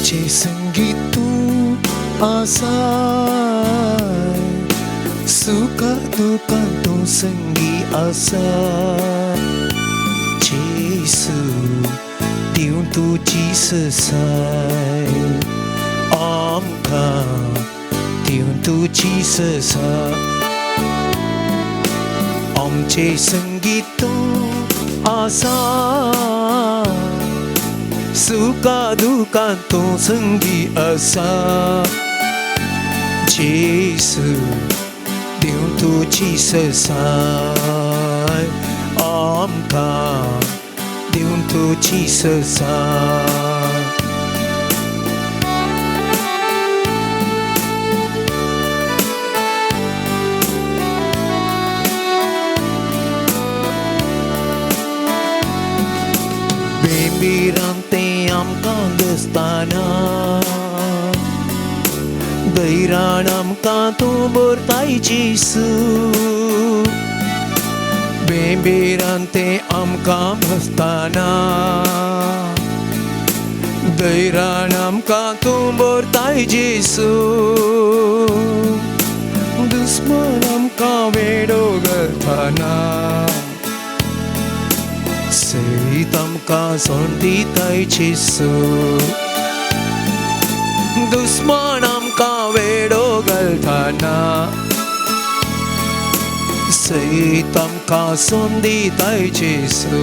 आमचे संगीत तूं आसाय, सुखा दुखान तूं संगी आसा। जेसू दिवन तुजी ससाय, आमकां दिवन तुजी ससाय। आमचे संगीत तूं आसा, सुखा दुखान तूं संगी आसा। जेसू दिवन तुजी ससाय, आमकां दिवन तुजी ससाय। बेंबीरांते आमकां दसताना, दैरान आमकां तूं भरताय जेसू। बेंबीरांते आमकां बसताना, दैरान आमकां तूं भरताय जेसू। दुस्मान आमकां वेडो घालताना, सैत आमकां सोंड दिताय जेसू। दुस्मान आमकां वेडो घालताना, सैत आमकां सोंड दिताय जेसू।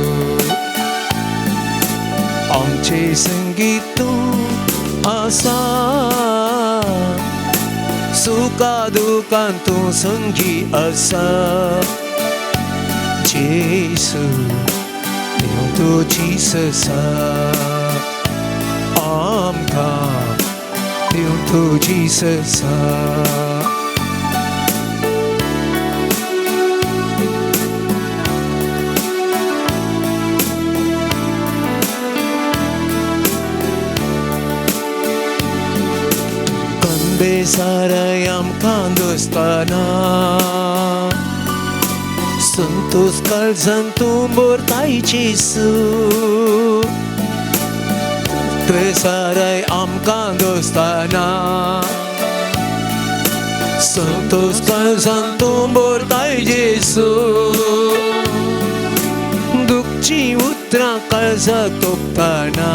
आमचे संगीत तूं आसा, सुखा दुखान तूं संगी आसा। जेसू दिवन तुजी ससाय, आमकां दिवन तुजी ससाय। कंबेसारय आमकां दोस्ताना, संतोष काळजान तूं भरताय जेसू। बेसारय आमकां दोस्ताना, संतोष काळजान तूं भरताय जेसू। दुखची उतरां काळजाक तोपताना,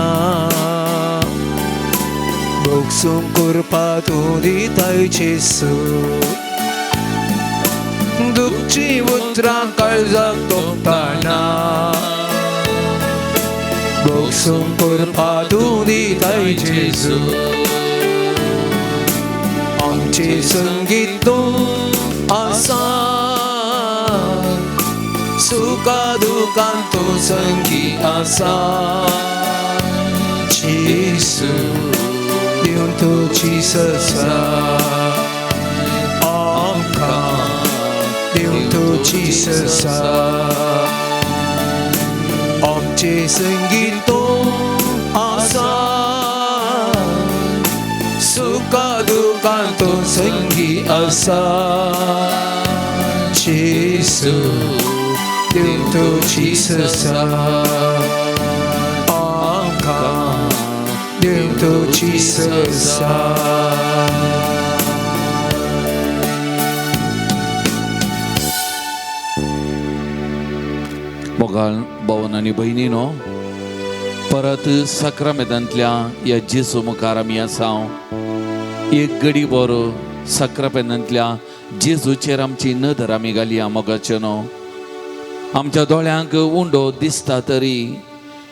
भोगसूंक करपा तूं दिताय जेसू। दुखची उतरां काळजाक तोपताना, भोगसूंक करपा तूं दिताय जेसू। आमचे संगीत तूं आसा, सुखा दुखान तूं संगी आसा। जेसू दिवन तुजी ससाय, आमकां दिवन तुजी ससाय। आमचे संगीत तूं आसा, सुखा दुखान तूं संगी आसा। जेसू दिवन तुजी ससाय, आमकां दिवन तुजी ससाय। मोगाळ भावन आनी भयणीनो, परत साक्रामेंतांतल्या ह्या जेजू मुखार आमी आसा। एक घडी बरो साक्रामेंतांतल्या जेजूचेर आमची नदर आमी घालया। मोगाचे न्हू, आमच्या दोळ्यांक उंडो दिसता तरी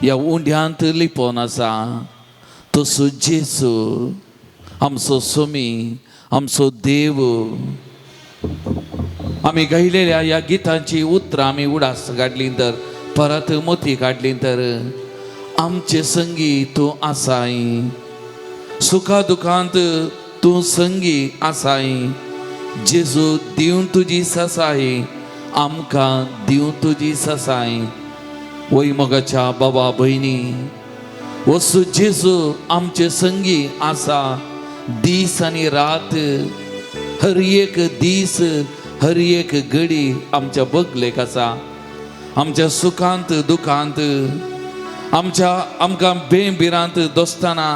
ह्या उंड्यांत लिपोवन आसा तसो जेजू आमचो सोमी, आमचो देव। आमी गायलेल्या ह्या गितांची उतरां आमी उडास काडली तर, परत मोती काडली तर, आमचे संगी तूं आसाय, सुखा दुखांत तूं संगी आसाय। जेजू दिवन तुजी ससाय, आमकां दिवन तुजी ससाय। वय मोगाच्या बाबा भयणी, वसू जेजू आमचे संगी आसा दीस आनी रात, हर एक दीस हर एक घडी आमच्या बगलेक आसा। आमच्या सुखांत दुखांत, आमच्या आमकां बेंबिरांत दोस्ताना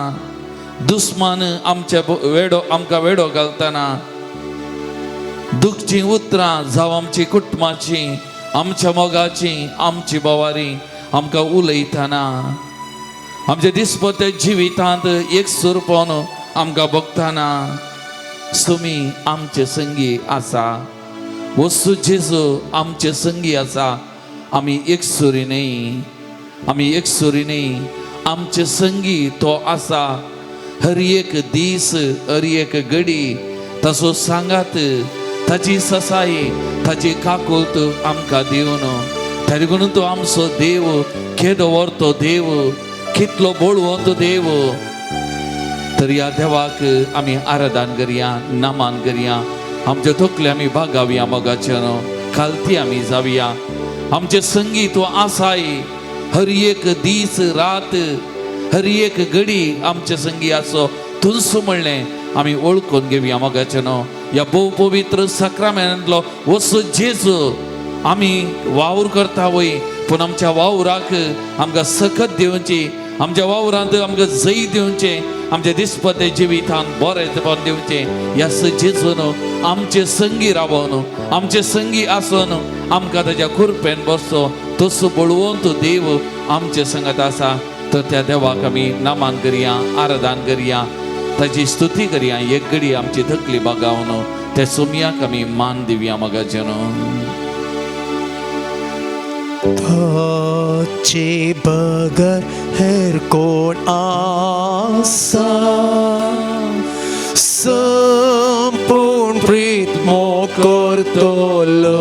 दुस्मान आमच्या वेडो आमकां वेडो घालतना, दुखचीं उतरां जावं आमची कुटुंबाची, आमच्या मोगाची, आमची बोवारी आमकां उलयतना, आमच्या दिसपत्या जिवितांत एक सुरपोन आमकां भोगतना, सुमी आमचे संगी आसा. वस्तू जेजू आमचे संगी आसा. आमी एकसुरी न्हय, आमी एकसुरी न्हय, आमचे संगी तो आसा. हर एक दीस, हर एक घडी ताचो सांगात, ताची ससाई, ताची काकुळट आमकां दिवन, तरी म्हणून तो आमचो देव केदो व्हरतो देव, कितलो बळवंत देव. तर ह्या देवाक आमी आराधन करया, नमन करया. आमचे तकले आमी बागावया मोगाचे, खालती आमी जावया. आमचे संगीत तो आसाय, हर एक दीस रात, हर एक घडी आमचे संगी आसो तुंसू म्हणलें आमी वळखून घेवया मोगाचे न्हू. ह्या भोव पवित्र साक्रामेंतलो वचो जेजू आमी वावर करता वय, पूण आमच्या वावराक आमकां सकत दिवची, आमच्या वावरांत आमकां जैत दिवचें, आमच्या दिसपत्या जिवितांत बरें दिवचें. ह्या जेजून आमचे संगी रावन, आमचे संगी आसून आमकां ताच्या कुरपेन बसचो, तसो बळवंत देव आमचे संगत आसा. तर त्या देवाक आमी नमन करया, आराधन करया, ताची स्तुती करया. एक घडी आमची तकली बागावन त्या सोमयाक आमी मान दिवया मोगाचे न्हू. ताचे बगर हेर कोण आसा, संपूर्ण प्रीत मोग करतलो,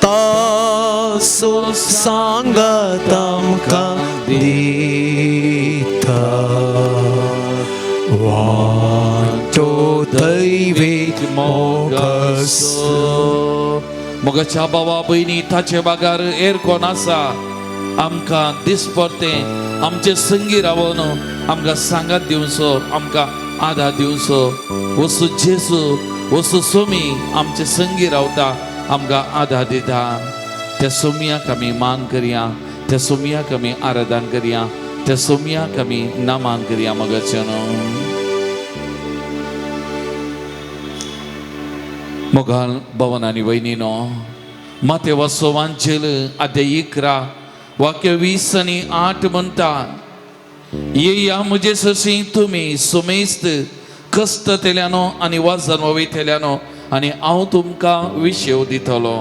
ताचो सांगात आमकां दिता, वांटो दैवीक मोगाचो. मोगाच्या भावा भयणी, ताचे बागार हेर कोण आसा आमकां दिसपडतें आमचे संगी रावन आमकां सांगात दिवचो, आमकां आदार दिवचो. वसू जेजू, वसू सोमी आमचे संगी रावता, आमकां आदार दिता. त्या सोमयाक आमी मान करया, त्या सोमयाक आमी आराधन करया, त्या सोमयाक आमी नमन करया मोगाचे न्हू. मोगाल भवन आनी वयनीनो, माते वसो वांचेल अध्याय 11 वाक्य 20 आनी 8 म्हणटा, येया म्हजे सशी तुमी सुमेस्त कश्ट तेल्यानो आनी वजन वयतेल्यानो, आनी हांव तुमकां विशेव दितलो.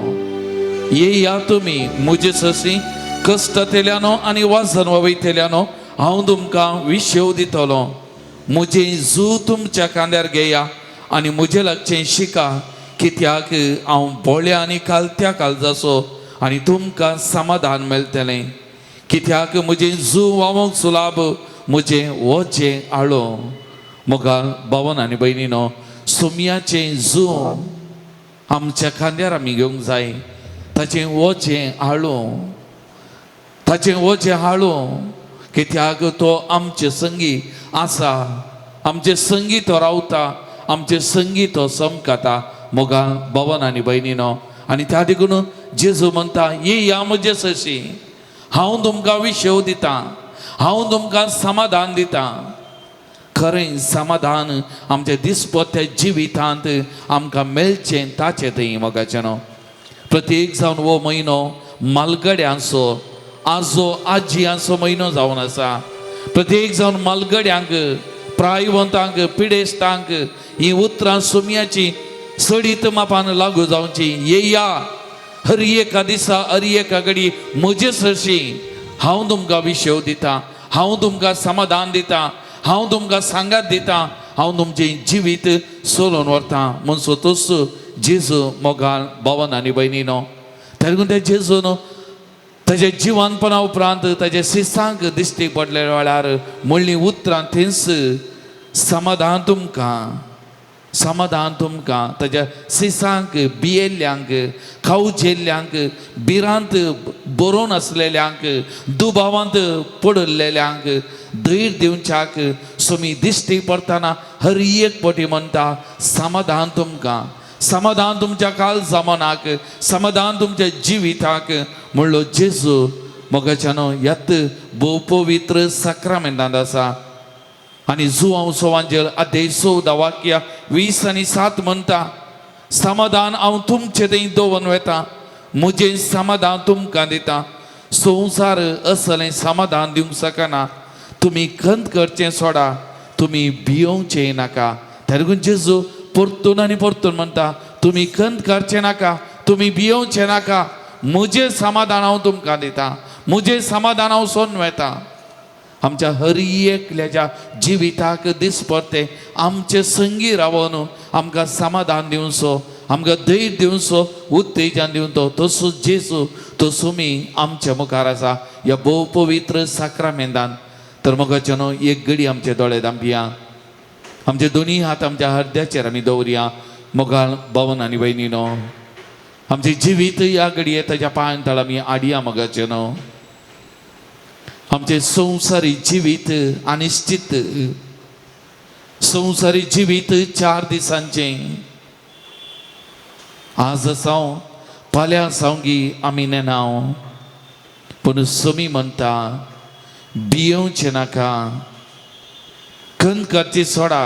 येया तुमी म्हजे सशी कश्ट तेल्यानो आनी वजन वयतेल्यानो, हांव तुमकां विशेव दितलो. म्हजें जू तुमच्या खांद्यार घेया आनी म्हजे लागचें शिका, कित्याक हांव बोळ्या आनी कालत्या काळजाचो, आनी तुमकां समाधान मेळटलें. कित्याक म्हजें जू वावंक सुलाब, म्हजें वजें आळो. मोगाल भावन आनी भयणीनो, सोमयाचें जू आमच्या खांद्यार आमी घेवंक जाय, ताचें वजें आळो, ताचें वजें हाळो, कित्याक तो आमचे संगी आसा, आमचे संगी तो रावता, आमचे संगी तो समकाता. मोगाल भवन आनी भयणीनो, आनी त्या देखून जेजू म्हणटा, येया म्हजे सशी, हांव तुमकां विशेव दितां, हांव तुमकां समाधान दितां. खरें समाधान आमच्या दिसपत्या जिवितांत आमकां मेळचें ताचें थंय मोगाचें न्हू. प्रत्येक जावन हो म्हयनो मालगड्यांचो, आजो आजयांचो म्हयनो जावन आसा. प्रत्येक जावन मालगड्यांक, प्रायवंतांक, पिडेस्तांक ही उतरां सोमयाची सडीत मापान लागू जावची. येया हर एका दिसा, हर एका घडी म्हजे सरशी, हांव तुमकां विशेव दितां, हांव तुमकां समाधान दितां, हांव तुमकां सांगात दितां, हांव तुमचें जिवीत चलोवन व्हरतां. म्हणसो तोच जेजू मोगाल भवन आनी भयणीनो. तेन्ना त्या जेजून ताच्या जिवानपणा उपरांत ताच्या सिसांक दिश्टी पडल्या वेळार म्हणलीं उतरां थंयच, समाधान तुमकां, समाधान तुमकां. ताच्या सिसांक, भियेल्ल्यांक, खावजेल्ल्यांक, भिरांत बरोवन आसलेल्यांक, दुबावांत पडिल्ल्यांक धैर्य दिवच्याक सोमी दिश्टी पडटना हर एक पटी म्हणटा, समाधान तुमकां, समाधान तुमच्या काळजा मनाक, समाधान तुमच्या जिविताक म्हणलो जेजू. मोगाच्यानो, ह्यात भोव पवित्र साक्रामेंतांत आसा. आनी जुवांव सोवांजेल अध्याय 14 वाक्य 20 आनी 7 म्हणटा, समाधान हांव तुमचे थंय दवरून वता, म्हजें समाधान तुमकां दिता. संवसार असलें समाधान दिवंक शकना. तुमी खंत करचें सोडा, तुमी भियोवचें नाका. तेरगून जेजू परतून आनी परतून म्हणटा, तुमी खंत करचें नाका, तुमी भियोवचें नाका, म्हजें समाधान हांव तुमकां दिता, म्हजें समाधान हांव सोडून वता. आमच्या हर एकल्याच्या जिविताक दिसपडटे आमचे संगी रावन आमकां समाधान दिवचो, आमकां धैर्य दिवचो, उत्तेजन दिवन तो तसो जेजू तो सुमी आमच्या मुखार आसा ह्या भोव पवित्र साक्रामेंतान. तर मोगाचे न्हू एक घडी आमचे दोळे धांपया, आमचे दोनी हात आमच्या हृदयाचेर आमी दवरया. मोगाळ भवन आनी भयणीनो, आमचें जिवीत ह्या घडये ताच्या पांयां तळ आमी आडया. मोगाचे न्हू, आमचें संवसारी जिवीत अनिश्चित, संवसारी जिवीत 4 दिसांचें. आज आसाव फाल्यां सावंगी आमी नेणाव, पूण समी म्हणटा भियोवचें नाका, खंत करची सोडा,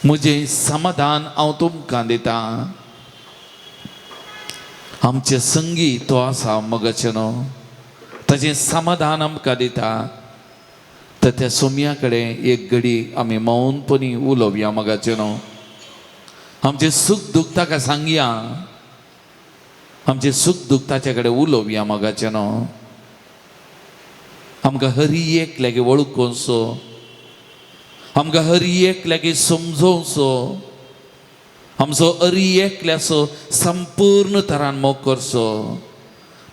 म्हजें समाधान हांव तुमकां दिता. आमचें संगी तो आसा मगाचें न्हू, ताजें समाधान आमकां दिता. तर त्या सोम्या कडेन एक घडी आमी मौनपणी उलोवया. मगाचें न्हू, आमचें सूख दूख ताका सांगया, आमचें सूख दूख ताचे कडेन उलोवया. मगाचें न्हू, आमकां हरी एकल्याक वळखोवचो, आमकां हरी एकल्याक समजोवचो, आमचो हरी एकल्याचो संपूर्ण तरान मोग करचो.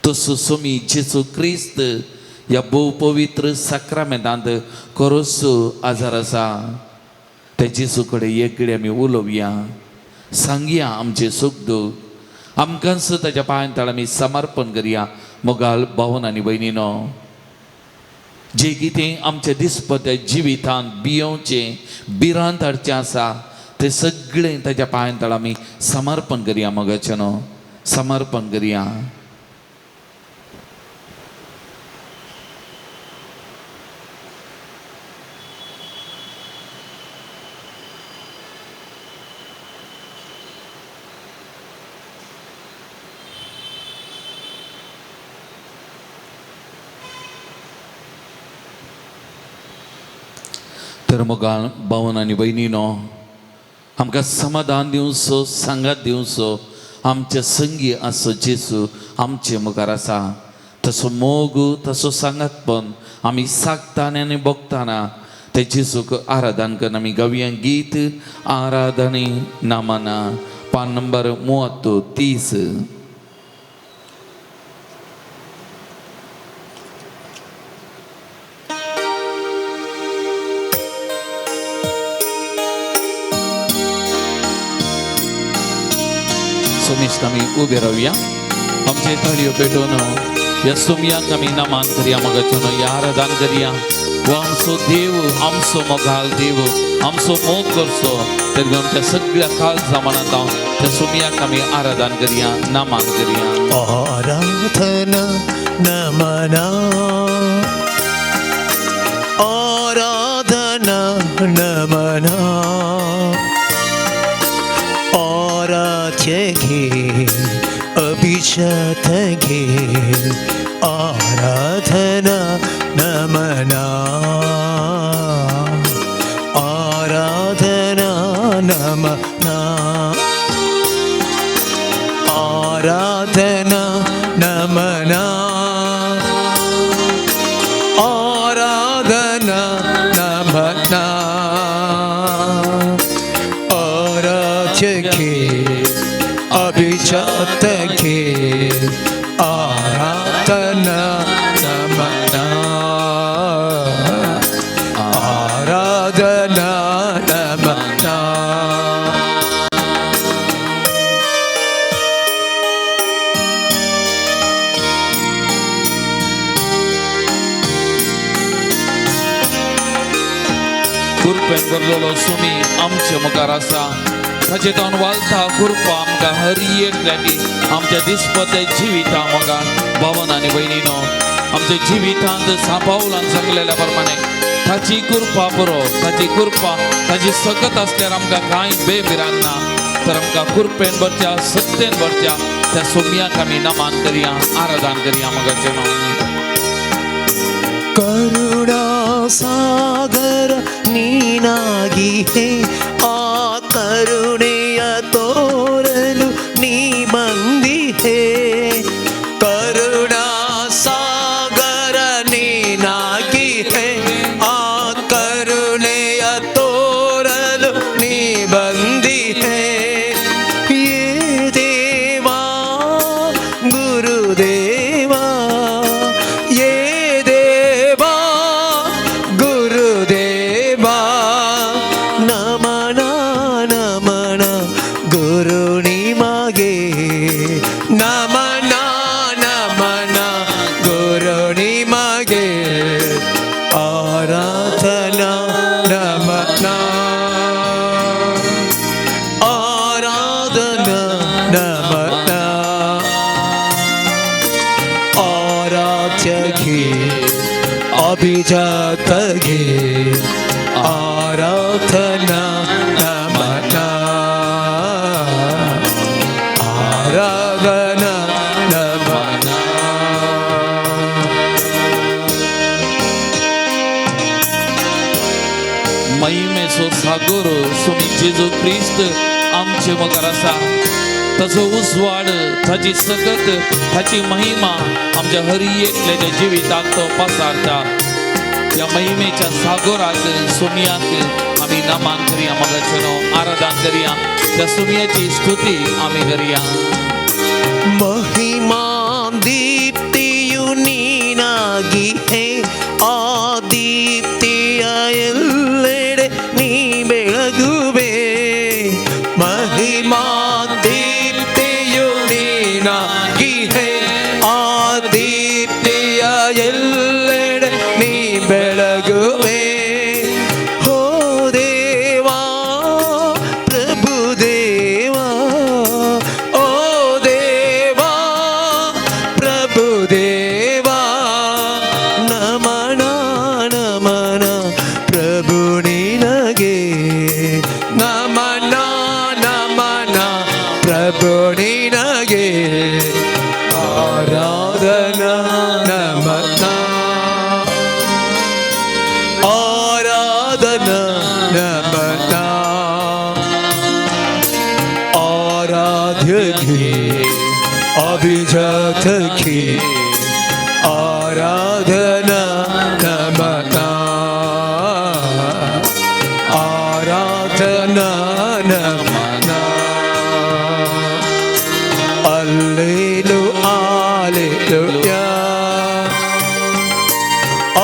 तसो सोमी जेजू क्रिस्त ह्या भोव पवित्र साक्रामेंतांत खरोच आजार आसा. त्या जेजू कडेन एक कडेन आमी उलोवया, सांगया आमचें सूख दूख, आमकांच ताच्या पांयां तळ आमी समर्पण करया. मोगाल भावन आनी भयणीनो, जे कितें आमच्या दिसपत्या जिवितांत भियोवचें, भिरांत हाडचें आसा तें सगळें ताच्या पांयां तळ आमी समर्पण करया. मोगाचें न्हू, समर्पण करया. तर मोगाळ भावन आनी भयणीनो, आमकां समाधान दिवचो, सांगात दिवचो आमचे संगी आसो जेजू आमचे मुखार आसा. तसो मोग, तसो सांगातपण आमी सागताना आनी भोगताना ते जेजूक आराधन करून आमी गावया गीत आराधनी नामाना, पान नंबर 30. सोमिश्त आमी उबे रावया, आमचे ताळयो पेटोवन ह्या सोमयाक आमी नमान करया. मोगाचो ह्या आराधन करया. हो आमचो देव, आमचो मोगाल देव, आमचो मोग करचो. तरी आमच्या सगळ्या काळजा मनांत हांव त्या सोमयाक आमी आराधन करया, नमान करया. आराधना नमना, आराधना नमना, आराध्य घे अभिजात घे, आराधना नमना, आराधना नमना, आराधना नमना, आराधना नमना, आराध्य घे अभिजात घे, आराधना नमना, आराधना नमना. कुरपेन भरलेलो सुमी आमचे मुखार आसा. ताचे तावन वालता कुरपा आमकां हर एक लागीं आमच्या दिसपत्या जिविता मोगान. भावन आनी भयणीनो, आमच्या जिवितांत सापावलान सांगलेल्या प्रमाणे ताची कृपा पुरो, ताची कृपा, ताची सकत आसल्यार आमकां कांय बेभिरांत ना. तर आमकां कृपेन भरच्या, सत्तेन भरच्या त्या सोमयाक आमी नमान करया, आराधन करया मगाचें नांव. ಕರುಣಾ ಸಾಗರ ನೀನಾಗಿಹೆ, ಆ ಕರುಣೆಯ ತೋರಲು ನೀ ಬಂದಿಹೆ. ಕರುಣಾ ಸಾಗರ ನೀನಾಗಿಹೆ, ಆ ಕರುಣೆಯ ತೋರಲು ನೀ ಬಂದಿಹೆ. ಯೇ ದೇವಾ ಗುರುದೇವಾ, ಯೇ ದೇವಾ ಗುರುದೇವಾ, ನಮನ ನಮನ ಗುರು ನಿಮಗೆ, ನಮನ ನಮನ ಗುರು ನಿಮಗೆ, ಆರಾಧನಾ ನಮನ, ಆರಾಧನಾ ನಮನ, ಆರಾಧ್ಯಗೆ ಅಭಿಜಾತಗೆ ಆರಾಧನಾ ನಮನ, ಆರಾಧನಾ ನಮನ. महिमेचो सागोर सोमी जेजू क्रिस्त आमचे मुखार आसा. ताचो उजवाड, ताची सकत, ताची महिमा आमच्या हर एकल्याच्या जिविताक तो पसारता. त्या महिमेच्या सागोराक सोमयाक आमी नमान करया, मगाचें आराधन करया, त्या सोमयाची स्तुती आमी करया. ಮಹಿಮಾ ದೀಪ್ತಿಯು ನೀನಾಗಿಹೆ, ಆ ದೀಪ್ತಿಯ ಎಲ್ಲೆಡೆ ನೀ ಬೆಳಗುವೆ. ಮಹಿಮಾ ದೀಪ್ತಿಯು ನೀನಾಗಿಹೆ, ಆ ದೀಪ್ತಿಯ ಎಲ್ಲೆಡೆ ನೀ ಬೆಳಗುವೆ. ಹೋ ದೇವಾ ಪ್ರಭು ದೇವಾ, ಓ ದೇವಾ ಪ್ರಭು ದೇವಾ, ನಮನ ನಮನ ಪ್ರಭು ನಿನಗೆ, ನಮನ ನಮನ ಪ್ರಭು ನಿನಗೆ, ಆರಾಧನಾ ನಮನ, ಆರಾಧನಾ ನಮನ, ಆರಾಧ್ಯಗೆ ಅಭಿಜಾತಕ್ಕೆ ಆರಾಧನಾ ನಮನ, ಆರಾಧನಾ ನಮನ. ಅಲ್ಲೇಲು ಆಲೆಲುಯಾ,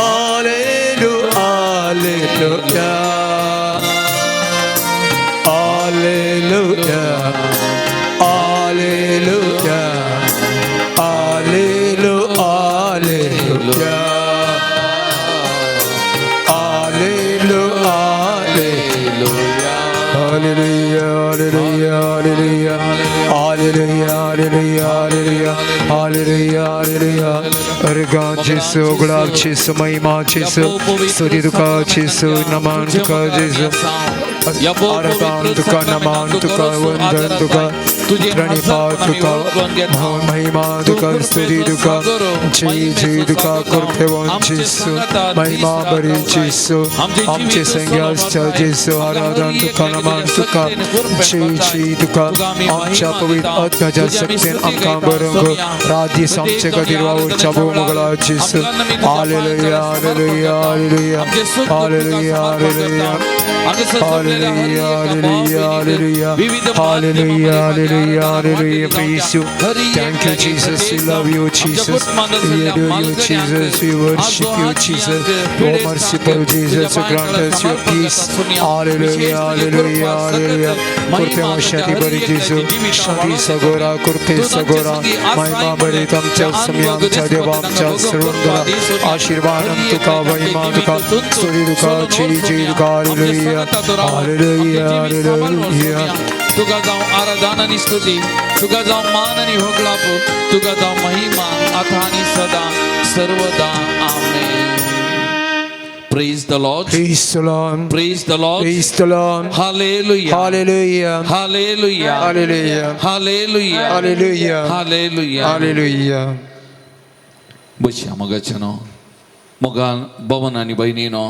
ಆಲೆಲು ಆಲೆಲುಯಾ, ಆಲೆಲುಯಾ ಆಲೆಲುಯಾ, ಆಲೆಲು ಆಲೆಲುಯಾ, ಆಲೆಲು ಆಲೆಲುಯಾ. Hallelujah, hallelujah, hallelujah, hallelujah, hallelujah, hallelujah, hallelujah, hallelujah. अर्घा जेसु, गुलाब जेसु, महिमा जेसु, स्तुति तुका जेसु, नमन तुका जेसु, आराधन तुका, नमन तुका, वंदन तुका, प्रणिपात तुका, महिमा तुका, स्तुती तुका, जय जय तुका, कृपेवान जेसु, महिमा बरी जेसु, आमचे संग्यासच्या जेसु, आराधन तुका, नमन तुका, जय जय तुका, आमच्या पवित्र आत्म्याच्या शक्तीन आमकां बरोवंक रात दीस आमचे खातीर वावुरच्या भोव जेसु. Hallelujah, hallelujah, hallelujah, hallelujah, hallelujah, hallelujah, hallelujah, hallelujah, hallelujah, hallelujah, hallelujah. Praise you. Thank you, Jesus. We love you, Jesus. We adore you, Jesus. We worship you, Jesus. Oh, merciful Jesus, grant us your peace. Hallelujah, hallelujah, hallelujah. कृपया शांती बरी जेसू, शांती सगोरा, कृपे सगोरा, महिमा बरी आमच्या समी, आमच्या देवा, आमच्या सर्वंगरा आशीर्वाद तुका, महिमा तुका, स्तुती तुका, जय जय तुका. Hallelujah, hallelujah, hallelujah. तुका जावं आराधन आनी स्तुती, तुका जावं मान आनी होगळाप, तुका जावं महिमा, आतां आनी सदां सर्वदा. आमेन. Praise the Lord. Praise the Lord. Praise the Lord. Praise the Lord. Hallelujah. Hallelujah. Hallelujah. Hallelujah. Hallelujah. Hallelujah. Hallelujah. Hallelujah. बसया मोगाचे न्हू, मोगान भवन आनी भयणी न्हू,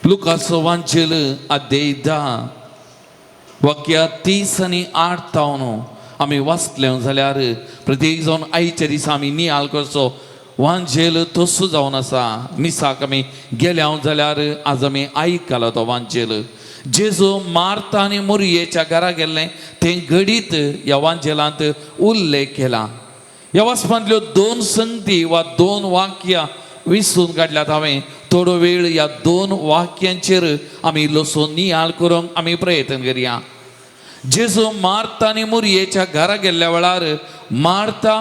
लुकास वांचेल अध्याय 10 वाक्या 30 आनी 8 तावन आमी वाचले जाल्यार प्रत्येक जावन आयच्या दिसा आमी नियाळ करचो. वांजेल तसो जावन आसा. मिसाक आमी गेल्या जाल्यार आज आमी आयकला तो वांजेल. जेजू मार्ता आनी मोरयेच्या घरा गेल्लें तें घडीत ह्या वांजेलांत उल्लेख केला. ह्या वाचपांतल्यो दोन संगती वा दोन वाक्यां विसून काडल्यात हांवें. थोडो वेळ ह्या दोन वाक्यांचेर आमी इल्लोसो नियाळ करूंक आमी प्रयत्न करया. जेजू मार्ता आनी मोरयेच्या घरा गेल्ल्या वेळार मार्ता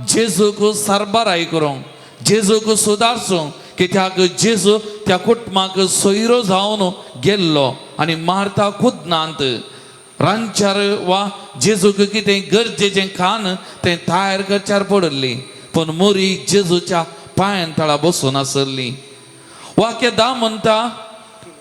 जेजूक सरबराय करूंक, जेजूक सुदारसूंक, कित्याक जेजू त्या कुटुंबाक सोयरो जावन गेल्लो आनी मार्ता खुदनांत रांदच्यार वा जेजूक कितें गरजेचें खाण तें तयार करच्यार पडिल्ली, पूण मोरी जेजूच्या पांयान तळा बसून आसली. वाक्य 10 म्हणटा,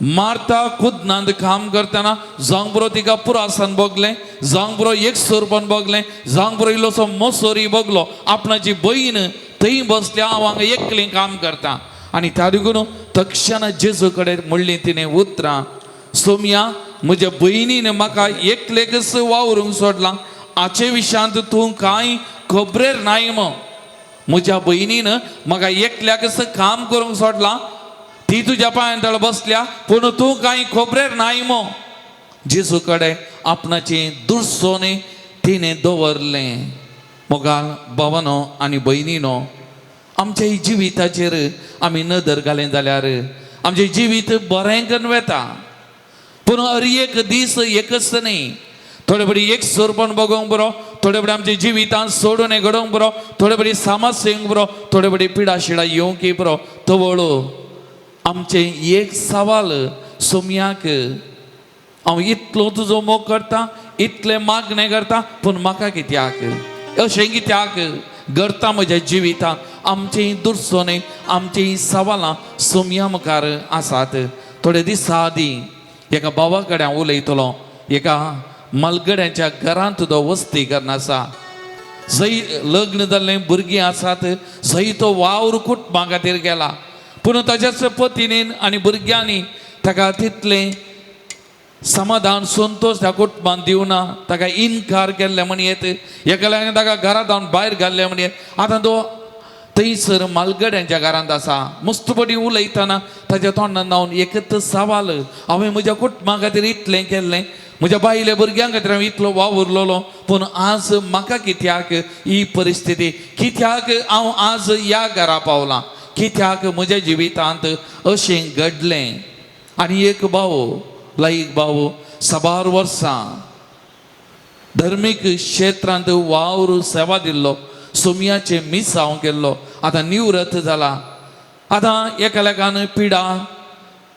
मार्ता खुदनांत काम करतना जावंक बरो तिका पुरासान भोगलें, जावंक बरो एक सोरपण भोगलें, जावंक बरो इल्लोसो मोसोरी भोगलो. आपणाची बहीण थंय बसल्या, हांव हांगा एकली काम करता. आनी त्या देखून तक्षणा जेजू कडेन म्हणली तिणें उतरां, सोमया, म्हज्या भयणीन म्हाका एकलेकच वावरूंक सोडलां, हाचे विशयांत तूं कांय खबरेर नाय मग. म्हज्या भयणीन म्हाका एकल्याकच काम करूंक सोडलां, ती तुज्या पांयान तळ बसल्या, पूण तूं कांय खबरेर नाय मो. जेजू कडेन आपणाचें दुरसोने तिणें दवरलें. मोगाल भावानो आनी भयणीनो, आमच्या जिविताचेर आमी नदर घालें जाल्यार आमचें जिवीत बरें करून वेता, पूण हर एक दीस एकच न्ही. थोडे बरी एक सोरपण बगोवंक बरो, थोडे बरी आमच्या जिवितांत सोडून घडोवंक बरो, थोडे बरी समाज येवंक बरो, थोडे बरी पिडा शिडा येवंक बरो. तवळो आमचें एक सवाल सोमयाक, हांव इतलो तुजो मोग करता, इतलें मागणें करता, पूण म्हाका कित्याक अशें कित्याक करता म्हज्या जिवितांत? आमचीं दुरसोने, आमचीं सवालां सोमया मुखार आसात. थोडे दिसा आदीं एका भावा कडेन हांव उलयतलो. एका मलगड्यांच्या घरांत तो वस्ती करून आसा, जंय लग्न जाल्लें, भुरगीं आसात, जंय तो वावर कुटुंबा खातीर गेला, पूण ताज्याच पतीनीन आनी भुरग्यांनी ताका तितलें समाधान, संतोश त्या कुटुंबान दिवना. ताका इनकार केल्ले म्हण येत, एकल्यान ताका घरांत हाडून भायर घाल्ले म्हण येत. आतां तो थंयसर मालगड्यांच्या घरांत आसा. मस्तपटी उलयतना ताच्या तोंडान जावन एकच सवाल, हांवें म्हज्या कुटुंबा खातीर इतलें केल्लें, म्हज्या बायले भुरग्यां खातीर हांव इतलो वावुरलेलो, पूण आज म्हाका कित्याक ही परिस्थिती? कित्याक हांव आज ह्या घरा पावलां? कित्याक म्हज्या जिवितांत अशें घडलें? आनी एक भाव, लायक भाव, साबार वर्सां धर्मीक क्षेत्रांत वावर सेवा दिल्लो, सोमयाचें मिसांव केल्लो, आतां निवृत्त जाला. आतां एकालेकान पिडा,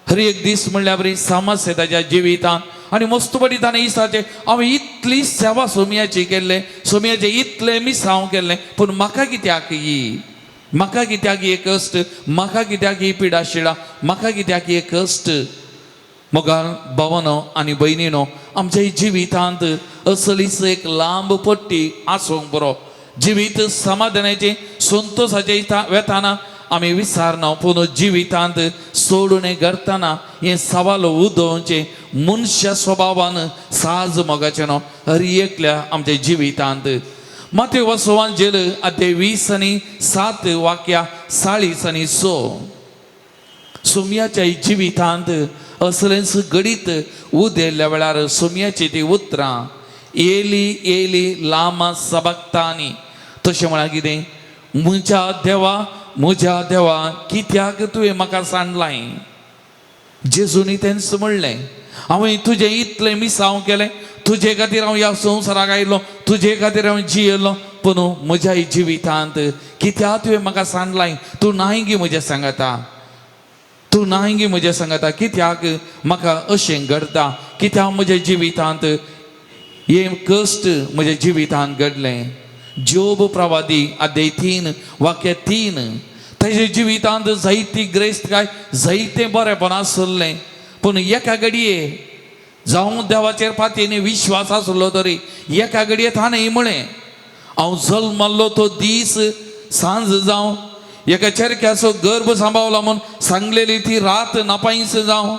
हर एक दीस म्हणल्यार बरी समस्या ताच्या जिवितांत. आनी मस्तपटी ताणें दिसाचें, हांवें इतली सेवा सोमयाची केल्लें, सोमयाचें इतलें मिसांव केल्लें, पूण म्हाका कित्याक ही, म्हाका कित्याक ही कश्ट, म्हाका कित्याक ही पिडा शिडा, म्हाका कित्याक ही कश्ट? मोगाल भावानो आनी भयणीनो, आमच्या जिवितांत असलीच एक लांब पट्टी आसूंक बरो. जिवीत समाधानाचें, संतोशाचें वेताना आमी विसारना, पूण जिवितांत सोडून करतना हें सवाल उदोवचें मनशा स्वभावान साज मोगाचें न्हू हर एकल्या आमच्या जिवितांत. माते वसवान जेल अध्याय 20 आनी 7 वाक्या 40 आनी 6. सोमयाच्या जिवितांत असलेंच घडीत उदेल्ल्या वेळार सोमयाची ती उतरां, एली एली लामा सबक्तानी. तशें म्हळ्यार कितें? म्हज्या देवा, म्हज्या देवा, कित्याक तुवें म्हाका सांडलाय? जेजूनी तेंच म्हणलें, हांवें तुजें इतलें मिसांव केलें, तुजे खातीर हांव ह्या संवसाराक आयलो, तुजे खातीर हांव जियेलो, पूण म्हज्या जिवितांत कित्याक तुवें म्हाका सांडलाय? तूं नाय गी म्हज्या सांगाता? तूं नाय गी म्हज्या सांगाता? कित्याक म्हाका अशें घडटा? कित्याक म्हज्या जिवितांत हें कश्ट म्हज्या जिवितांत घडलें? जोब प्रवादी अध्याय 3 वाक्य 3. ताजे जिवितांत जायती ग्रेस्त काय जायतें बरेंपण आसलें, पूण एका घडये जावं देवाचेर पातयेनी विश्वास आसलो तरी एका घडये ताणें म्हळें, हांव जल्मल्लो तो दीस सांज जावं, एका चेरक्याचो गर्भ सांबावला म्हूण सांगलेली ती रात नापायस जावं,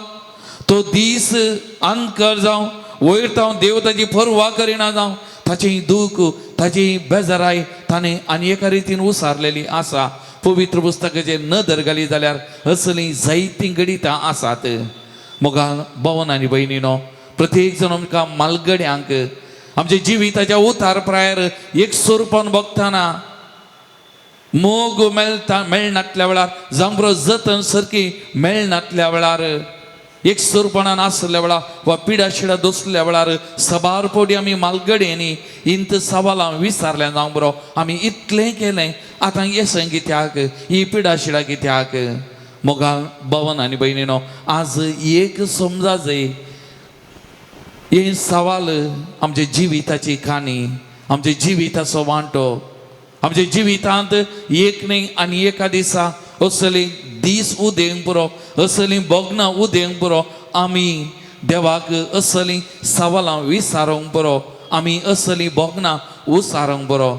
तो दीस अंधकार जावं, वयर तांव देव ताची पर्वा करिना जावं, ताची दूख ताची बेजाराय ताणें आनी एका रितीन उसारलेली आसा. पवित्र पुस्तकाचेर नदर घाली जाल्यार असलीं जायतीं घडितां आसात. मोगान भवन आनी भयणीनो, प्रत्येक जण आमकां मालगड्यांक आमच्या जिविताच्या उतार प्रायर एक स्वरुपान बघतना मोग मेळटा मेळनातल्या वेळार, जावं जतन सारकी मेळनातल्या वेळार, एक स्वरुपणान आसल्या वेळार वा पिडा शिडा दोसल्या वेळार सबार पवटी आमी मालगड्यांनी इंत सवालां विचारल्या जावं बरो, आमी इतलें केलें आतां येसन कित्याक, ही पिडा शिडा कित्याक. मोगाल भवन आनी भयणीनो, आज एक समजा जाय हे सवाल आमच्या जिविताची काणी, आमच्या जिविताचो वांटो. आमच्या जिवितांत एक न्ही आनी एका दिसा असली दीस उदेंक पुरो, असली भोगणां उदेंक पुरो, आमी देवाक असली सवालां विचारूंक पुरो, आमी असली भोगणां उसारूंक पुरो.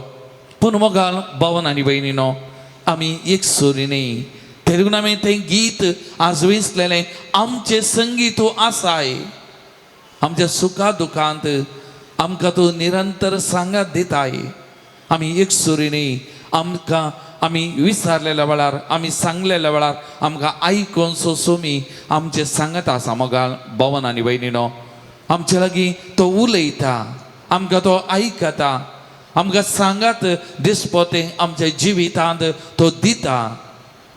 पूण मोगाल भवन आनी भयणीनो, आमी एक सुरी न्ही. तेदून आमी तें गीत आज विसलेलें, आमचें संगीत आसाय, आमच्या सुखा दुखांत आमकां तूं निरंतर सांगात दिताय. आमी एक सुरी न्ही, आमकां आमी विचारलेल्या वेळार, आमी सांगलेल्या वेळार आमकां आयकून सो सोमी आमचें सांगत आसा. मोगाल भवन आनी भयणीनो, आमचे लागीं तो उलयता, आमकां तो आयकता, आमकां सांगात दिसपोतें आमच्या जिवितांत तो दिता,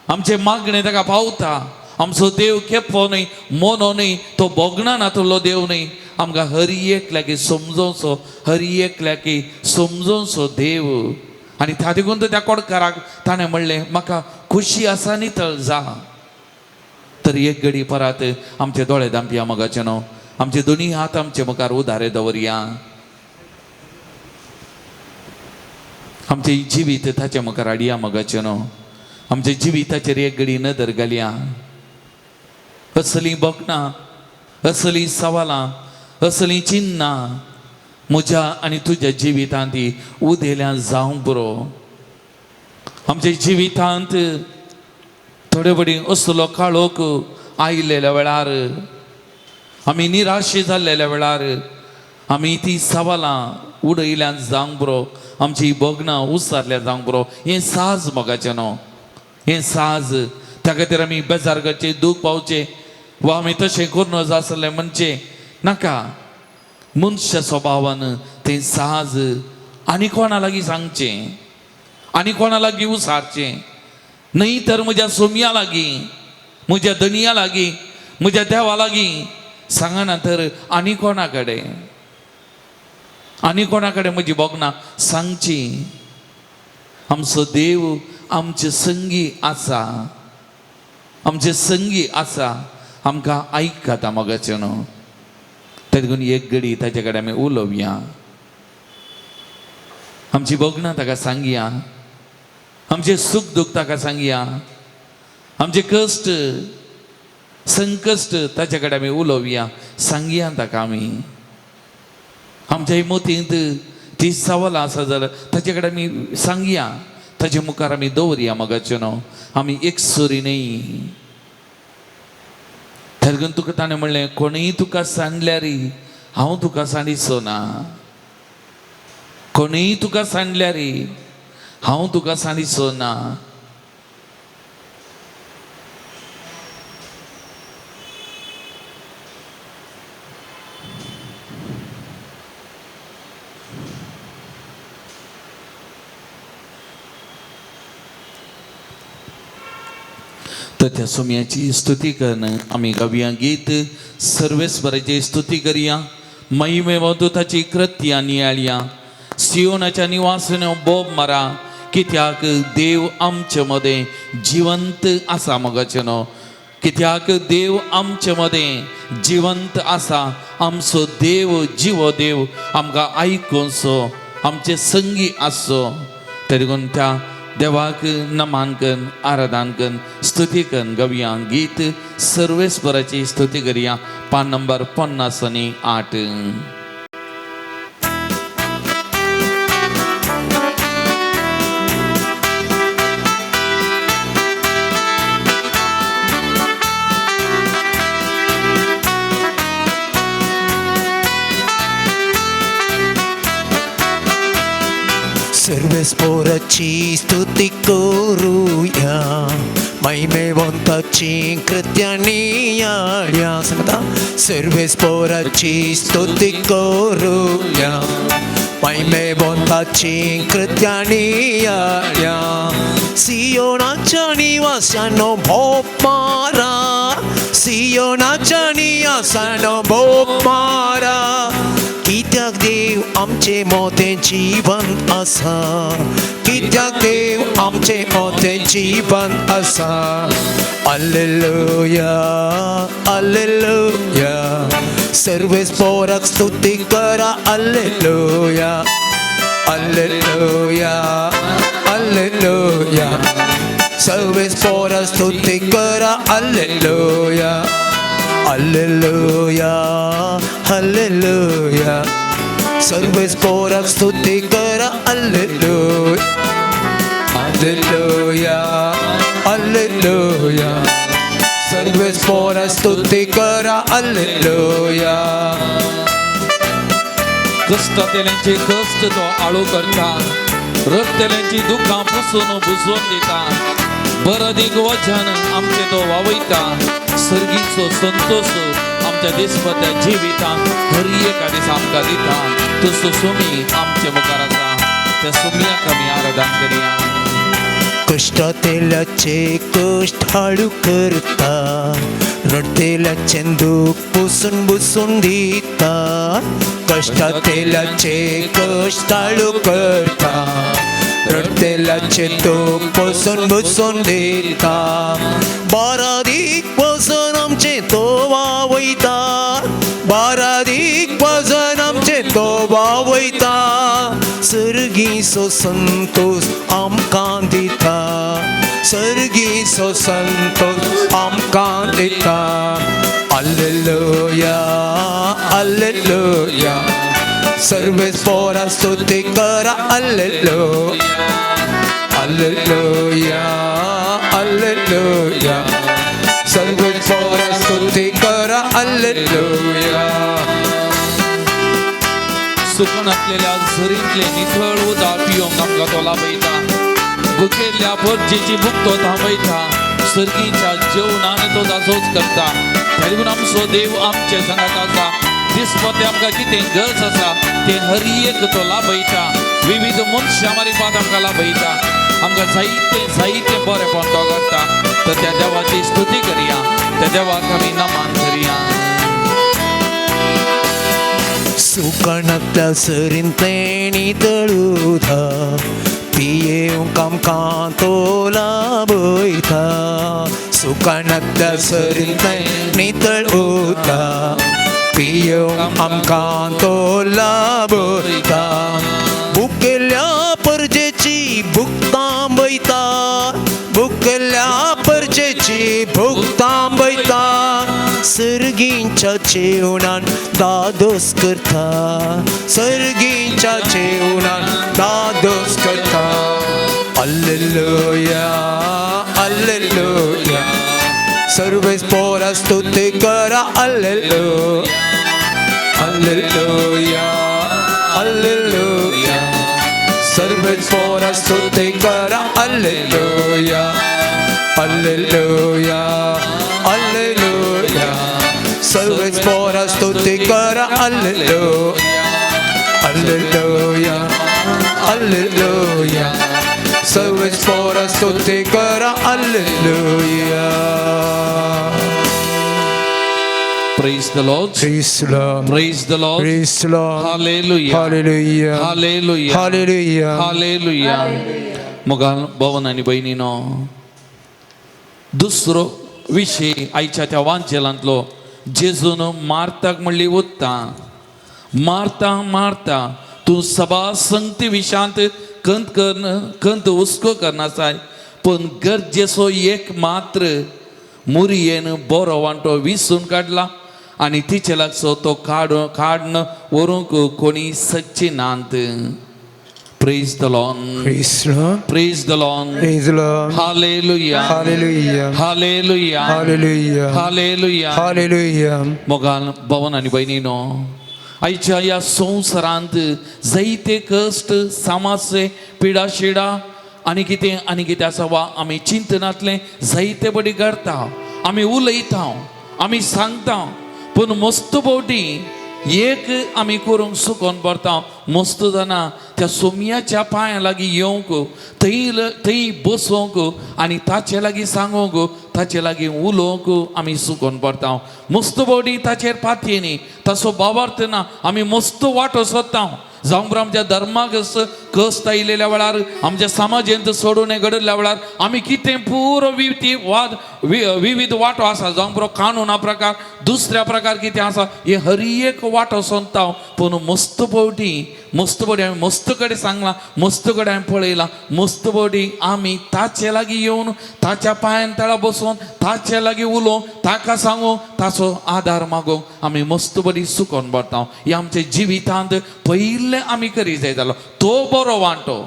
आमचें मागणें ताका पावता. आमचो देव केप्पो न्हय, मोनो न्हय, तो भोगणा नातलो देव न्हय. आमकां हर एकल्याक समजोवचो, हर एकल्याक समजोवचो देव. आनी त्या देखून त्या कोडकाराक ताणें म्हणलें, म्हाका खुशी आसा नितळ जा. तर एक घडी परत आमचे दोळे धांपया मोगाचे न्हू, आमचे दोनी हात आमचे मुखार उदारे दवरया, आमचें जिवीत ताचे मुखार हाडया मोगाचे न्हू, आमच्या जिविताचेर एक घडी नदर घालया. असलीं भोगणां, असलीं सवालां, असलीं चिन्नां म्हज्या आनी तुज्या जिवितांत ती उदेल्या जावंक पुरो. आमच्या जिवितांत थोडे फावटी असलो काळोख आयिल्ल्या वेळार, आमी निराशे जाल्लेल्या वेळार आमी ती सवालां उडयल्यान जावंक पुरो, आमची भोगणां उसारल्या जावंक पुरो. हें साज मोगाचें न्हू, हें साज. त्या खातीर आमी बेजार करचें, दूख पावचें वा आमी तशें करूं नज आसलें म्हणचें नाका. मनशा स्वभावान तें साज आनी कोणा लागीं सांगचें, आनी कोणा लागीं उसारचें न्हय तर म्हज्या सोमया लागीं, म्हज्या धनया लागीं, म्हज्या देवा लागीं सांगना तर आनी कोणा कडेन, आनी कोणा कडेन म्हजी भोगणां सांगची. आमचो देव आमचे संगी आसा, आमचे संगी आसा, आमकां आयकता मोगाचें न्हू. तेका लागून एक घडी ताचे कडेन आमी उलोवया, आमची भोगणां ताका सांगया, आमचें सूख दूख ताका सांगया, आमचे कश्ट संकश्ट ताचे कडेन आमी उलोवया, सांगया ताका आमी. आमच्या मोतींत ती सवालां आसा जाल्यार ताचे कडेन आमी सांगया, ताचे मुखार आमी दवरया मोगाचें न्हू. आमी एक सुरी न्ही. तेका तुका ताणें म्हणलें, कोणूय तुका सांडल्यार हांव तुका सांडिचो ना, कोणूय तुका सांडल्यार हांव तुका सांडिचो ना. तर त्या सोम्याची स्तुती करून आमी गावया गीत, सर्वेस्वराची स्तुती करया, महिमे ताची कृत्या नियाळया, सियोनाच्या निवासन बोब मारा, कित्याक देव आमचे मदें जिवंत आसा मोगाचें न्हू, कित्याक देव आमचे मदें जिवंत आसा. आमचो देव जिवो देव आमकां आयकुचो, आमचे संगी आसचो. तरी देखून त्या देवाक नमान कन, आराधन कन, स्तुती कन गवया गीत सर्वेस्वराची स्तुती करया. पान नंबर 58. सर्वेस्पोराची स्तुती करूया, महिमेवंताची कृत्यानी याळ्या. सांगता सर्वेस्पोराची स्तुती करूया, महिमेवंताची कृत्यानी याळ्या. सियोनाच्या निवासानो भोप मारा, सियोनाच्या निवासानो भोप मारा. कित्याक देव आमचे मोतें जीवन आसा, कित्याक देव आमचे मोतें जीवन आसा. Alleluia, alleluia. सर्वेस्पोराक स्तुती करा. Alleluia, alleluia, alleluia. सर्वेस्पोराक स्तुती करा. Alleluia, alleluia, alleluia. सर्वेस्पोराक स्तुती करा. Alleluia, alleluia, alleluia. सर्वेस्पोराक स्तुती करा. अल्लेलुया. कश्टांतल्यांचे कश्ट तो आळू करता, रडटल्यांची दुखां पुसून बुजोवन दिता. बरदीक वचन आमचें तो वावयता, सर्गीचो संतोश आमच्या दिसपत्या जिवितां हर एका दिसा आमकां दिता. तसो सुमी आमचे मुखार आसा, त्या सुमयाक आमी आराधन करया. कश्टांतल्याचे कश्ट हाडू करता, रडटेल्याचें दूख पुसून बुसून दिता. कश्टांतल्याचे कश्ट हाडू करता, रडटेल्याचे दूख पुसून बुसून दिता. बारादीक वचन आमचें तो वावयता, बारादीक वजन आमचें तो वावयता. सर्गीचो संतोश आमकां दिता, सर्गीचो संतोश आमकां दिता. Alleluia, alleluia. सर्वेस्पोरा स्तुती करा. Alleluia, alleluia, alleluia. सर्वेस्पोरा स्तुती करा. अल्लेलुया. सुकणांतलेल्या झरींतले निथळ उदक पिवंक आमकां तो लाभयता, भुकेल्ल्या परजेची भूक तो थांबयता. सर्गीच्या जेवणान तो दासोच करता. तरी आमचो देव आमचे सांगात आसा. दिसपते आमकां कितें गरज आसा तें हर एक तो लाभयता. विविध मनशां मारिफात आमकां लाभयता. आमकां जायते जायते बरेपण तो करता. तर त्या देवाची स्तुती करया, त्या देवाक आमी नमन करया. सुकणांतल्या सरींतलें नितळ उदक पियेवंक आमकां तो लाभयता. सुकणांतल्या सरींतलें नितळ उदक पियेवंक आमकां तो लाभयता. भुकेल्ल्या परजेची भूक थांबयता, भुकेल्ल्या परजेची भूक थांबयता. सर्गींच्या जेवणान दादोस करता, सर्गींच्या जेवणान दादोस करता. Alleluia, alleluia. सर्वेस्पोरा स्तुती करा. Alleluia, alleluia, alleluia. सर्वेस्पोरा स्तुती करा. Alleluia, alleluia, alleluia. सर्वेस्पोरा स्तुती करा. Alleluia, alleluia, alleluia. सर्वेस्पोरा स्तुती करा. Alleluia. Praise the Lord. Praise the Lord. Praise the Lord. Praise the Lord. Hallelujah. Hallelujah. Hallelujah. Hallelujah. Hallelujah. मोगाल भवन आनी भयणीनो, दुसरो विशय आयच्या त्या वांजेलांतलो जेजून मार्ताक म्हणली उत्ता, मार्ता मार्ता, तूं सभा संगती विशांत कंत करन कंत हुस्को करनासाय पूण गरजेचो एक मात्र मुरयेन बरो वांटो विसून काडला आनी तिचे लागचो तो काडून व्हरूंक कोणी सकची नात. Praise the Lord. Praise the Lord. Praise the Lord. Praise the Lord. Hallelujah. Hallelujah. Hallelujah. Hallelujah. Hallelujah. Hallelujah. मोगाल भवन आनी भयणीनो, आयच्या ह्या संवसारांत जायते कश्ट, सामासे, पिडा शिडा आनी कितें आनी कितें आसा वा आमी चिंतनांतलें जायते बडी करता, आमी उलयता, आमी सांगता, पूण मस्त फावटी एक आमी करूंक सुकोन पडता. मस्त जाणां त्या सोमयाच्या पांया लागीं येवंक, थंय थंय बसोवंक आनी ताचे लागीं सांगूंक, ताचे लागीं उलोवंक आमी सुकोन पडता. मस्त फावटी ताचेर पातयेनी ताचो बावार्थ ना, आमी मस्त वाटो सोदता. जावं बरो आमच्या धर्माक कस्त आयिल्ल्या वेळार, आमच्या समाजेंत सोडून घडिल्ल्या वेळार आमी कितें पुरो वाद विविध वांटो आसा. जावं बरो कानुना प्रकार, दुसऱ्या प्रकार कितें आसा, हे हर एक वांटो सोदता. पूण मस्त फावटी, मस्त फावटी आमी मस्त कडेन सांगलां, मस्त कडेन आमी पळयलां, मस्त फावटी आमी ताचे लागीं येवन ताच्या पांयान तळा बसून ताचे लागीं उलोवंक, ताका सांगूंक, ताचो आदार मागूंक आमी मस्त बरी सुकोन पडटा. हे आमच्या जिवितांत पयलें आमी करी जाय जालो तो बरो वांटो,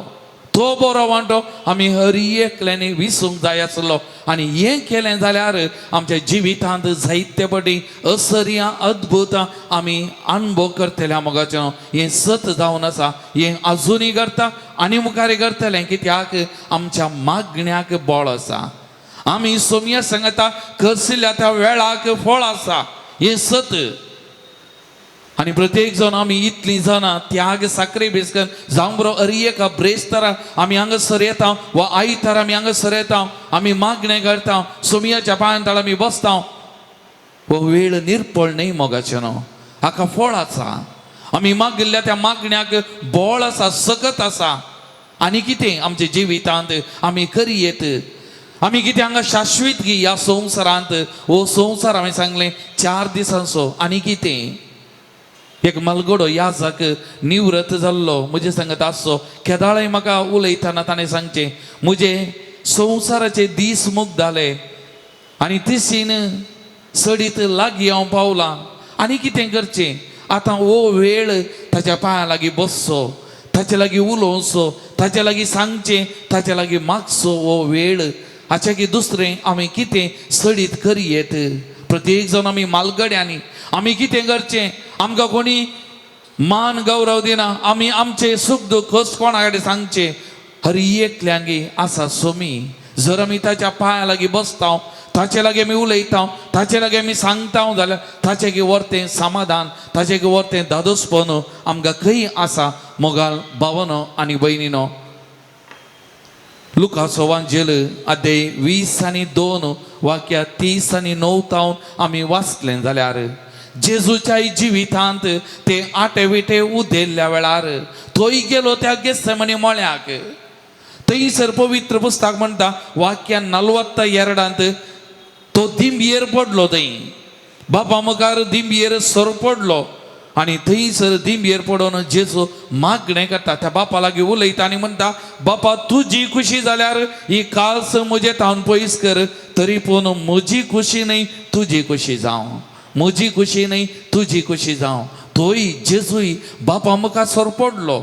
तो बरो वांटो आमी हर एकल्यांनी विसूंक जाय आसलो. आनी हें केलें जाल्यार आमच्या जिवितांत जायते पटी असर्यां अद्भुतां आमी अणभव करतले. मोगाचें हें सत जावन आसा, हें आजुनूय करता आनी मुखार करतलें, कित्याक आमच्या मागण्याक बळ आसा. आमी सोमया सांगता करसिल्ल्या त्या वेळाक फळ आसा, हें सत. आनी प्रत्येक जाण आमी इतलीं जाणां त्याग साकरे बेसकन जावं बरो अरी एका ब्रेस्तारा आमी हांगासर येता वा आयतार आमी हांगासर येता, आमी मागणें करता, सोमयाच्या पांयान तळा आमी बसता. हो वेळ निर्पळ न्हय मोगाचें न्हू, हाका फळ आसा. आमी मागिल्ल्या त्या मागण्याक बळ आसा, सकत आसा. आनी कितें आमच्या जिवितांत आमी करयेत, आमी कितें हांगा शाश्वीत गी ह्या संवसारांत. हो संवसार हांवें सांगलें 4 दिसांचो. आनी कितें एक मालगडो याजाक निवृत्त जाल्लो म्हजे सांगत आसचो, केदाळय म्हाका उलयतना ताणें सांगचें, म्हजे संवसाराचे दीस मुग्दाले आनी तिसीन सडीत लागीं हांव पावलां. आनी कितें करचें आतां? हो वेळ ताच्या पांयां लागीं बसचो, ताचे लागीं उलोवचो, ताचे लागीं सांगचें, ताचे लागीं मागचो हो वेळ. हाच्या की दुसरें आमी कितें सडीत करयेत? प्रत्येक जाण आमी मालगड्यांनी आमी कितें करचें? आमकां कोणी मान गौरव दिना, आमी आमचें सूख दूख खोस कोणा कडेन सांगचें? हर एकल्यांगी आसा सोमी. जर आमी ताच्या पांया लागीं बसता, ताचे लागीं आमी उलयता, ताचे लागीं आमी सांगता जाल्यार ताचे की वर्तें समाधान, ताचे की वर्तें धादोसपण आमकां खंय आसा? मोगाल भावनो आनी भयणीनो, लुकाचो वांजेल अध्याय 20 आनी 2 वाक्या 30 आनी 9 तावन आमी वाचलें जाल्यार जेजूच्या जिवितांत ते आटे विटे उदेल्ल्या वेळार थंय गेलो त्या गेसमनी मळ्याक. थंयसर पवित्र पुस्तक म्हणटा वाक्या 42 तो दिंबियेर पडलो. थंय बापा मुखार दिंबियेर सर पडलो आनी थंयसर दिंबियेर पडून जेजू मागणें करता, त्या बापा लागीं उलयता आनी म्हणटा, बापा तुजी खुशी जाल्यार ही काल्स म्हजे तावन पयस कर, तरी पूण म्हजी खुशी न्हय तुजी खुशी जावं, म्हजी खुशी न्हय तुजी खुशी जावं. तोय जेजूय बापा मुखार सर पडलो.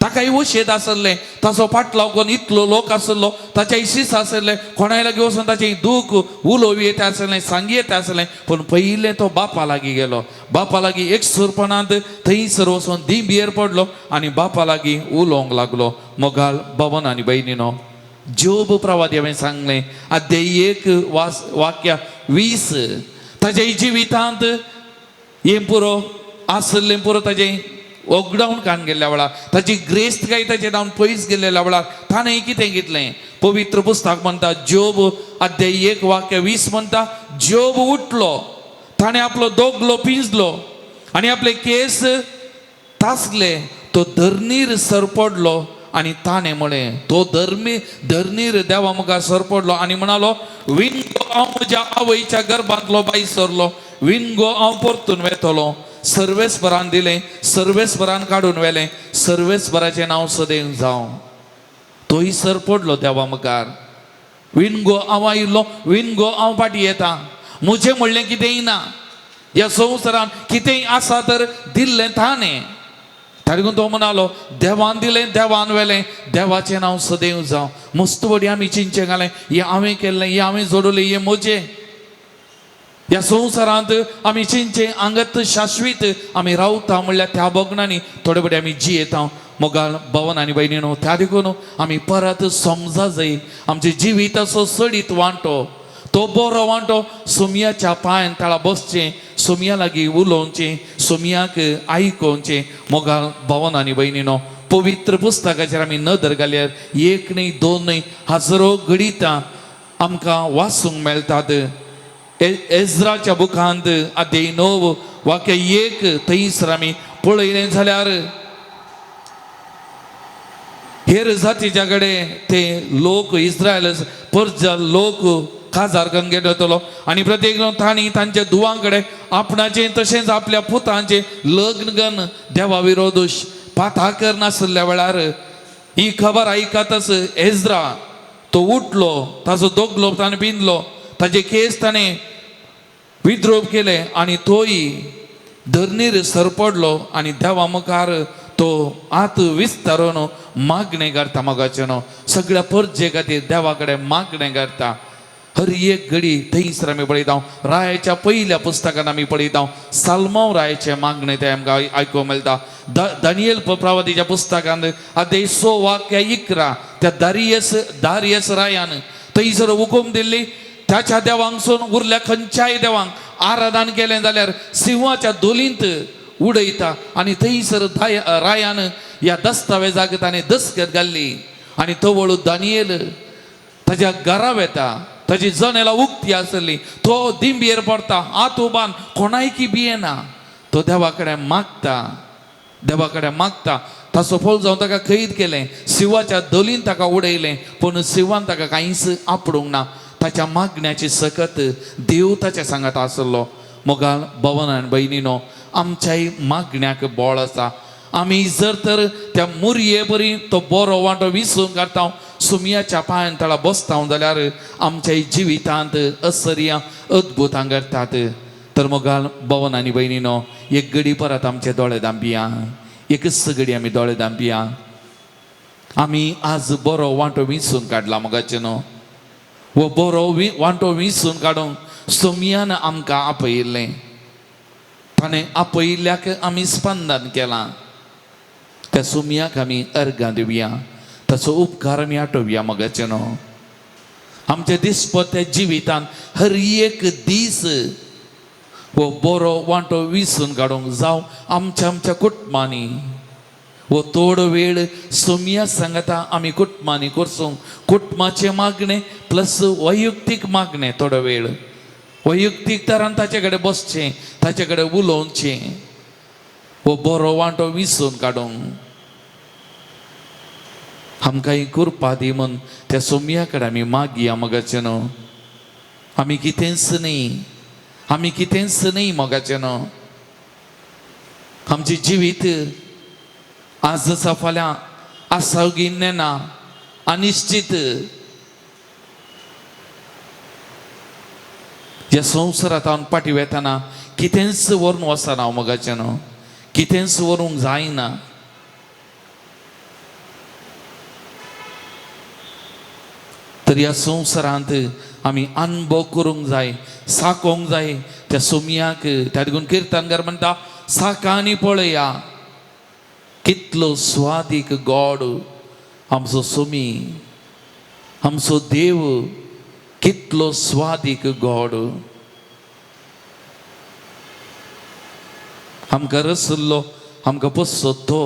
ताकाय वशेद आसलें, ताचो फाटलाव कोण इतलो लोक आसलो, ताचे शिस आसले, कोणाय लागीं वचून ताचें दूख उलोवं येता आसलें, सांगी येता आसलें, पूण पयलें तो बापा लागीं गेलो. बापा लागीं एकसुरपणांत थंयसर वचून दिंबियेर पडलो आनी बापा लागीं उलोवंक लागलो. मोगाल भवन आनी भयणीनो, जोब प्रवादी हांवें सांगलें अध्याय 1 वास वाक्य 20, ताच्या जिवितांत हें पुरो आसलें पुरो ताजें वगडावन कान गेल्ल्या वेळार, ताची ग्रेस्त काय ताचें जावन पयस गेल्ल्या वेळार ताणें कितें घेतलें? पवित्र पुस्तक म्हणटा, जोब अध्याय 1 वाक्य 20 म्हणटा, जोब उठलो, ताणें आपलो दोगलो पिंजलो आनी आपले केस तासले, तो धरणीर सरपडलो आनी ताणें म्हळें, तो धरणीर देवा मुखार सरपडलो आनी म्हणालो, विणगो हांव म्हज्या आवयच्या गर्भांतलो बाय सरलो, विणगो हांव परतून वेतलो. सर्वेस्परान दिलें, सर्वेस्परान काडून व्हेलें, सर्वेस्पराचें नांव सदैव जावं. तोय सर पडलो देवा मुखार. विणगो हांव आयिल्लो, विणगो हांव फाटी येता, म्हजें म्हणलें कितेंय ना. ह्या संवसारान कितेंय आसा तर दिल्लें ताणें. ताणें तो म्हणालो देवान दिलें देवान वेलें, देवाचें नांव सदैव जावं. मस्त वडी आमी चिंचें घालें, हें हांवें केल्लें, हें हांवें जोडलें, हें म्हजें. ह्या संवसारांत आमी चिंचें आंगत शाश्वीत आमी रावता म्हणल्यार त्या भोगणांनी थोडे वडी आमी जियेता. मोगाल भवन आनी भयणीनो, त्या देखून आमी परत समजा जाय आमच्या जिविताचो सडीत वांटो, तो बरो वांटो सोमयाच्या पांयान तळा बसचें, सोमया लागीं उलोवचें, सोमयाक आयकोवचें. मोगाल भवन आनी भयणीनो, पवित्र पुस्तकाचेर आमी नदर घाल्यार एक न्हय दोन न्हय हजारो घडितां आमकां वाचूंक मेळटात. एज्राच्या बुकांत अध्याय 9 वाक्य 1 थंयसर आमी पळयलें जाल्यार हेर जातीच्या कडेन ते लोक इस्रायल परजा लोक काजार करून घेतलो आनी प्रत्येक तांणी तांच्या दुवां कडेन आपणाचें तशेंच आपल्या पुतांचें लग्न करून देवा विरोध पाता करनासल्या वेळार ही खबर आयकतच एज्रा तो उठलो, ताजो दोगलो ताणें पिंदलो, ताजे केस ताणें विद्रोप केले आनी तोय धरणीर सरपडलो आनी देवा मुखार तो आत विस्तारून मागणें करता. मोगाचें न्हू सगळ्या परजे खातीर देवा कडेन मागणें करता. हर एक घडी थंयसर आमी पळयता. रायाच्या पयल्या पुस्तकान आमी पळयता साल्मांव रायाचें मागणें तें आमकां आयकूंक मेळटा. दानियल प्रवादीच्या पुस्तकान अध्याय 6 वाक्य 11 त्या दारियस रायान थंयसर हुकूम दिल्ली त्याच्या देवांक उरल्या खंयच्याय देवांक आराधन केलें जाल्यार सिंहाच्या दोलींत उडयता आनी थंयसर रायान ह्या दस्तावेजाक ताणें दस्खत घाल्ली आनी तवळ दानियल ताज्या घरा वेता, ताजी जनेलां उक्ती आसली, तो दिंबयेर पडटा, हात उबान कोणायकी भियेना, तो देवा कडेन मागता, देवा कडेन मागता. ताचो फल जावन ताका कैद केलें, शिवाच्या दलीन ताका उडयलें, पूण शिवान ताका कांयच आपडूंक ना. ताच्या मागण्याची सकत देव ताच्या सांगात आसलो. मोगाल भवन आनी भयणीनो, आमच्याय मागण्याक बळ आसा. आमी जर तर त्या मुरये बरी तो बरो वांटो विसून काडटा, सुमयाच्या पांयान तळा बसता जाल्यार आमच्या जिवितांत असर्या अद्भुतां घडटात. तर मोगाल भवन आनी भयणीनो, एक घडी परत आमचे दोळे धांपिया, एकच घडी आमी दोळे धांपिया. आमी आज बरो वांटो विसून काडला मोगाचें न्हू, हो बरो वांटो विसून काडूंक सोमयान आमकां आपयिल्लें, ताणें आपयिल्ल्याक आमी स्पंदन केलां. त्या सोमयाक आमी अर्गां दिवया, ताचो उपकार आमी आठोवया. मोगाचें न्हू, आमच्या दिसपत्या जिवितान हर एक दीस हो बरो वांटो विसून काडूंक जावं आमच्या आमच्या कुटुंबांनी. हो थोडो वेळ सोमया सांगता आमी कुटुंबांनी करसूंक, कुटुंबाचें मागणें प्लस वैयक्तीक मागणें, थोडो वेळ वैयक्तीक तरान ताचे कडेन बसचें, ताचे कडेन उलोवचें, हो बरो वांटो विसून काडूंक आमकां ही कृपा दी म्हूण त्या सोमया कडेन आमी मागया. मोगाचें न्हू, आमी कितेंच न्ही, आमी कितेंच न्ही मोगाचें न्हू. आमचें जिवीत आज आसा फाल्यां आसा नेना अनिश्चित. ह्या संवसारांत हांव फाटीं वेतना कितेंच व्हरून वचना हांव मोगाचें न्हू, कितेंच व्हरूंक जायना. तर ह्या संवसारांत आमी अनुभव करूंक जाय, साकोंक जाय त्या सोमयाक. त्या देखून किर्तनकार म्हणटा साकांनी पळया कितलो स्वादीक गॉड आमचो सोमी, आमचो देव कितलो स्वादीक गॉड. आमकां रसल्लो, आमकां पोसो तो.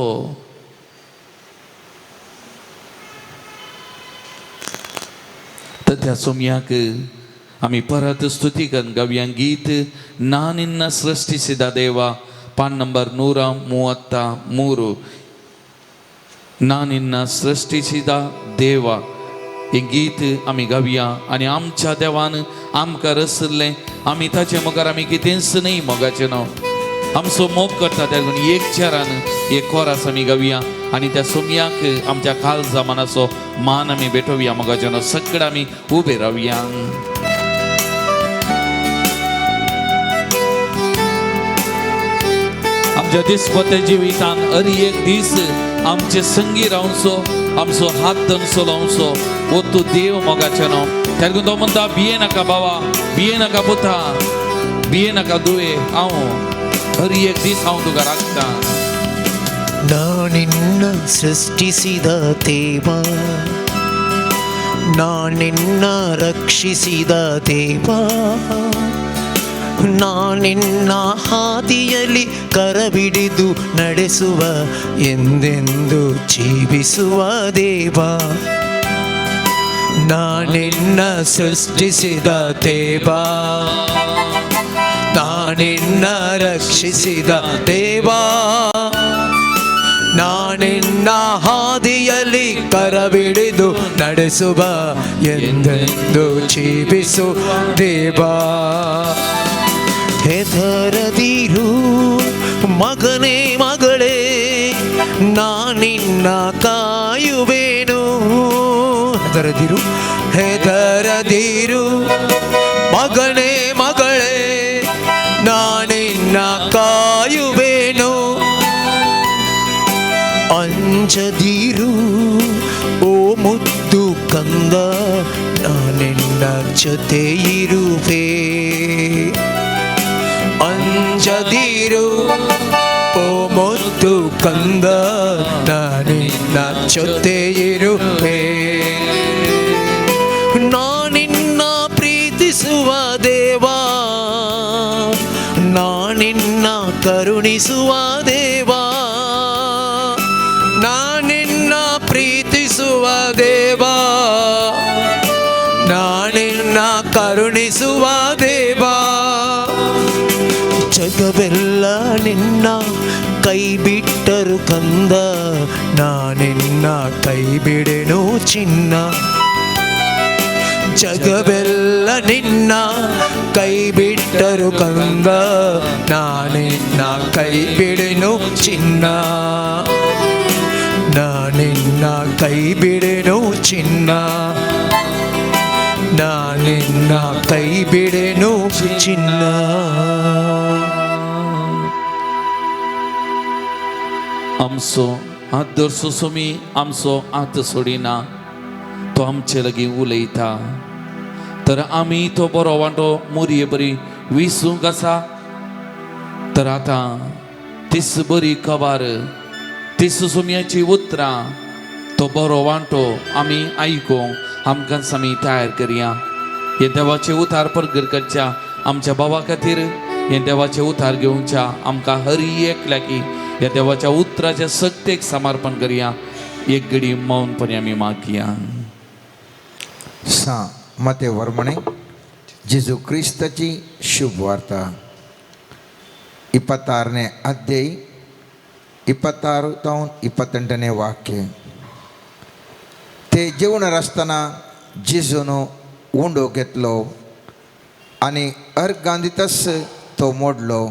तर त्या सोमयाक आमी परत स्तुती करून गावया गीत नानिन्न सृष्टिसिದ ದೇವ, ಪಾನ್ ನಂಬರ್ 133. नानिन्न सृष्टिसिದ ದೇವ हें गीत आमी गावया आनी आमच्या देवान आमकां रसल्लें आमी ताचे मुखार आमी कितेंच न्ही मोगाचें न्हू, आमचो मोग करता त्या एक चारान एक कोरास आमी गावया. आनी त्या सोमयाक आमच्या काळजा मनाचो मान आमी भेटोवया. मोगाच्यानो सगळं आमी उबे रावया. आमच्या दिसपत्या जिवितान हर एक दीस आमचे संगी रावचो, आमचो हात धनसो लावचो हो तूं देव मोगाच्यानो. तेका तो म्हणटा भिये नाका बाबा, भिये नाका पुता, भिये नाका दुवे, हांव हर एक दीस हांव तुका राखता. ನಾನಿನ್ನ ಸೃಷ್ಟಿಸಿದ ದೇವ, ನಾನಿನ್ನ ರಕ್ಷಿಸಿದ ದೇವ, ನಾನಿನ್ನ ಹಾದಿಯಲ್ಲಿ ಕರಬಿಡಿದು ನಡೆಸುವ ಎಂದೆಂದು ಜೀವಿಸುವ ದೇವ. ನಾನಿನ್ನ ಸೃಷ್ಟಿಸಿದ ದೇವ, ನಾನಿನ್ನ ರಕ್ಷಿಸಿದ ದೇವ, ನಾನಿನ್ನ ಹಾದಿಯಲ್ಲಿ ಕರಬಿಡಿದು ನಡೆಸುವ ಎಂದೆಂದು ಜೀವಿಸು ದೇವ. ಹೆದರದಿರು ಮಗನೇ ಮಗಳೇ, ನಾನಿನ್ನ ಕಾಯುವೇನು. ಹೆದರದಿರು ಹೆದರದಿರು ಮಗನೇ ಮಗಳೇ, ನಾನಿನ್ನ ಕಾಯುವೇನು. ಅಂಜದಿರು ಓ ಮುದ್ದು ಕಂದ, ನಾನಿನ್ನ ಜೊತೆ ಇರುವೆ. ಅಂಜದಿರು ಓ ಮುದ್ದು ಕಂದ, ನಾನಿನ್ನ ಜೊತೆ ಇರುವೆ. ನಾನಿನ್ನ ಪ್ರೀತಿಸುವ ದೇವ, ನಾನಿನ್ನ ಕರುಣಿಸುವ ದೇವ, ನಾನಿನ್ನ ಪ್ರೀತಿಸುವ ದೇವ, ನಾನಿನ್ನ ಕರುಣಿಸುವ ದೇವ. ಜಗವೆಲ್ಲ ನಿನ್ನ ಕೈ ಬಿಟ್ಟರು ಕಂದ, ನಾನಿನ್ನ ಕೈ ಬಿಡೆನು ಚಿನ್ನ. ಜಗವೆಲ್ಲ ನಿನ್ನ ಕೈ ಬಿಟ್ಟರು ಕಂದ, ನಾನಿನ್ನ ಕೈ ಬಿಡೆನು ಚಿನ್ನ. ನಾನಿನ್ನ ಕೈ ಬಿಡೆನು ಚಿನ್ನ, ನಾನಿನ್ನ ಕೈ ಬಿಡೆನು ಚಿನ್ನ. आमचो हात धरसो सोमी, आमचो हात सोडिना, तो आमचे लागीं उलयता. तर आमी तो बरो वांटो मोरये बरी विसूंक आसा. तर आतां तीस बरी खबर, तीस सोमयाची उतरां, तो बरो वांटो आमी आयकूंक आमकां आमी तयार करया. हे देवाचे उतार परगट करच्या आमच्या बाबा खातीर, हे देवाचे उतार घेवच्या आमकां हर एकल्याकी ह्या देवाच्या उतराच्या सक्तेक समर्पण करया. एक घडी मौनपणे आमी मागया. सा मते वर्मणे जेजू क्रिस्ताची शुभ वार्ता 26ನೇ ಅಧ್ಯಾಯ 26 ತಾवन 28ನೇ ವಾಕ್ಯ. ते जेवणार आसतना जेजून उंडो घेतलो आनी अर्गांदितच तो मोडलो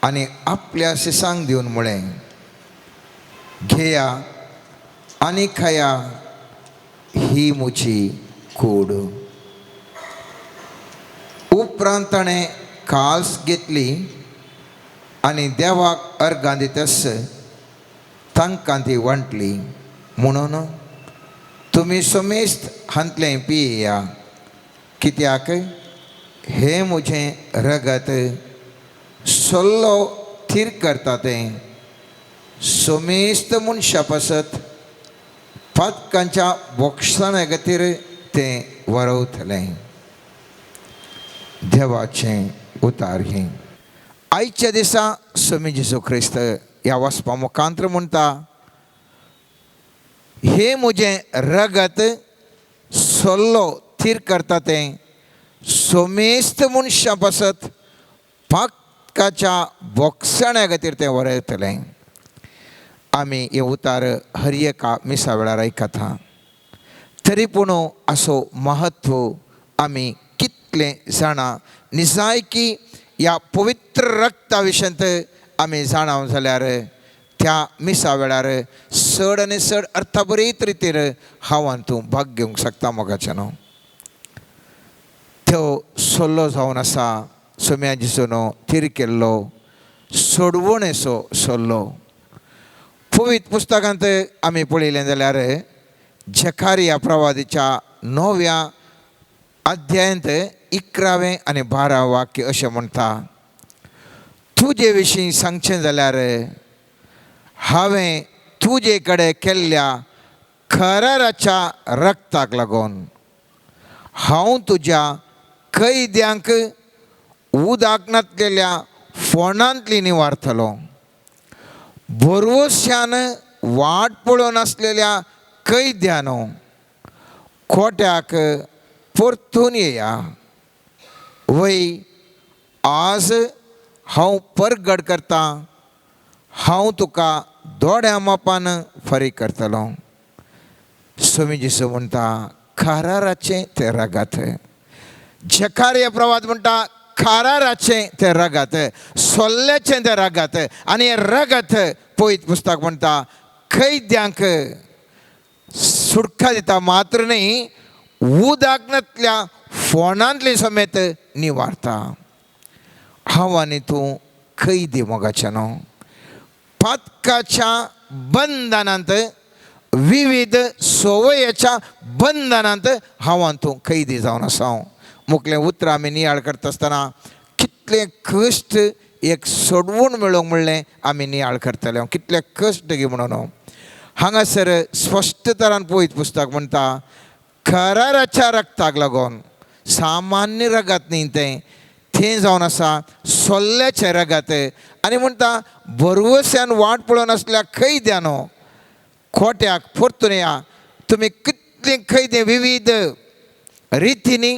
आनी आपल्या शिसांक दिवन म्हळें, घेया आनी खाया, ही म्हजी कूड. उपरांत ताणें काल्स घेतली आनी देवाक अर्गां दितस तांकां ती वांटली, म्हणून तुमी समेस्त हांतलें पिया, कित्याक हें म्हजें रगत सल्लो थीर करता तें समेस्त मनशा पासत पातकांच्या बोक्षाणा खातीर तें वरवतलें. देवाचें उतार हें. आयच्या दिसा स्वामी जेजू क्रिस्त ह्या वचपा मुखांत्र म्हणटा, हें म्हजें रगत सल्लो थीर करता तें समेस्त मनशां पासत पातकाच्या बोक्षाण्या खातीर तें वरयतलें. आमी हे उतार हर एका मिसा वेळार आयकता, तरी पूण असो महत्व आमी कितलें जाणा. निजायकी ह्या पवित्र रक्ता विशयांत आमी जाणा जाल्यार त्या मिसा वेळार चड आनी चड अर्थाभरीत रितीर हांव आनी तूं भाग घेवंक शकता मोगाचें न्हू. त्यो सल्लो जावन आसा सोम्या जेजून थीर केल्लो सोडवणेचो सल्लो. पवित्र पुस्तकांत आमी पळयलें जाल्यार झेकारिया प्रवादीच्या 9व्या अध्यायांत 11वें आनी 12 वाक्य अशें म्हणटा, तुजे विशीं सांगचें जाल्यार हांवें तुजे कडेन केल्ल्या कराराच्या रक्ताक लागून हांव तुज्या कैद्यांक उदक नातलेल्या फोंडांतली निवारतलो. भरवश्यान वाट पळोवन आसलेल्या कैद्यानो कोट्याक परतून येया. वय आज हांव परगड करतां, हांव तुका दोड्या मापान फारीक करतलो. स्वामी जेजू म्हणटा कराराचें तें रगत. झेकारिया प्रवाद म्हणटा कराराचें तें रगत, सोल्ल्याचें तें रगत. आनी हें रगत पवित्र पुस्तक म्हणटा कैद्यांक सुटका दिता मात्र न्ही, उदक नातल्या फोंडांतली समेत निवारता. हांव आनी तूं कैदी मोगाचें न्हू, पातकाच्या बंधनांत विविध संवयेच्या बंधनांत हांव आनी तूं कैदी जावन आसा. मुखलें उतरां आमी नियाळ करता आसतना कितले कश्ट एक सोडवून मेळोवंक म्हणलें आमी नियाळ करतले, कितले कश्ट गी म्हणून. हांगासर स्पश्ट तरान पवित्र पुस्तक म्हणटा कराराच्या रक्ताक लागून, सामान्य रगत न्ही तें, तें जावन आसा सोल्ल्याचें रगत. आनी म्हणटा भरवश्यान वाट पळोवन आसल्या कैद्यानो खोट्याक परतून या. तुमी कितले कैदे विविध रितींनी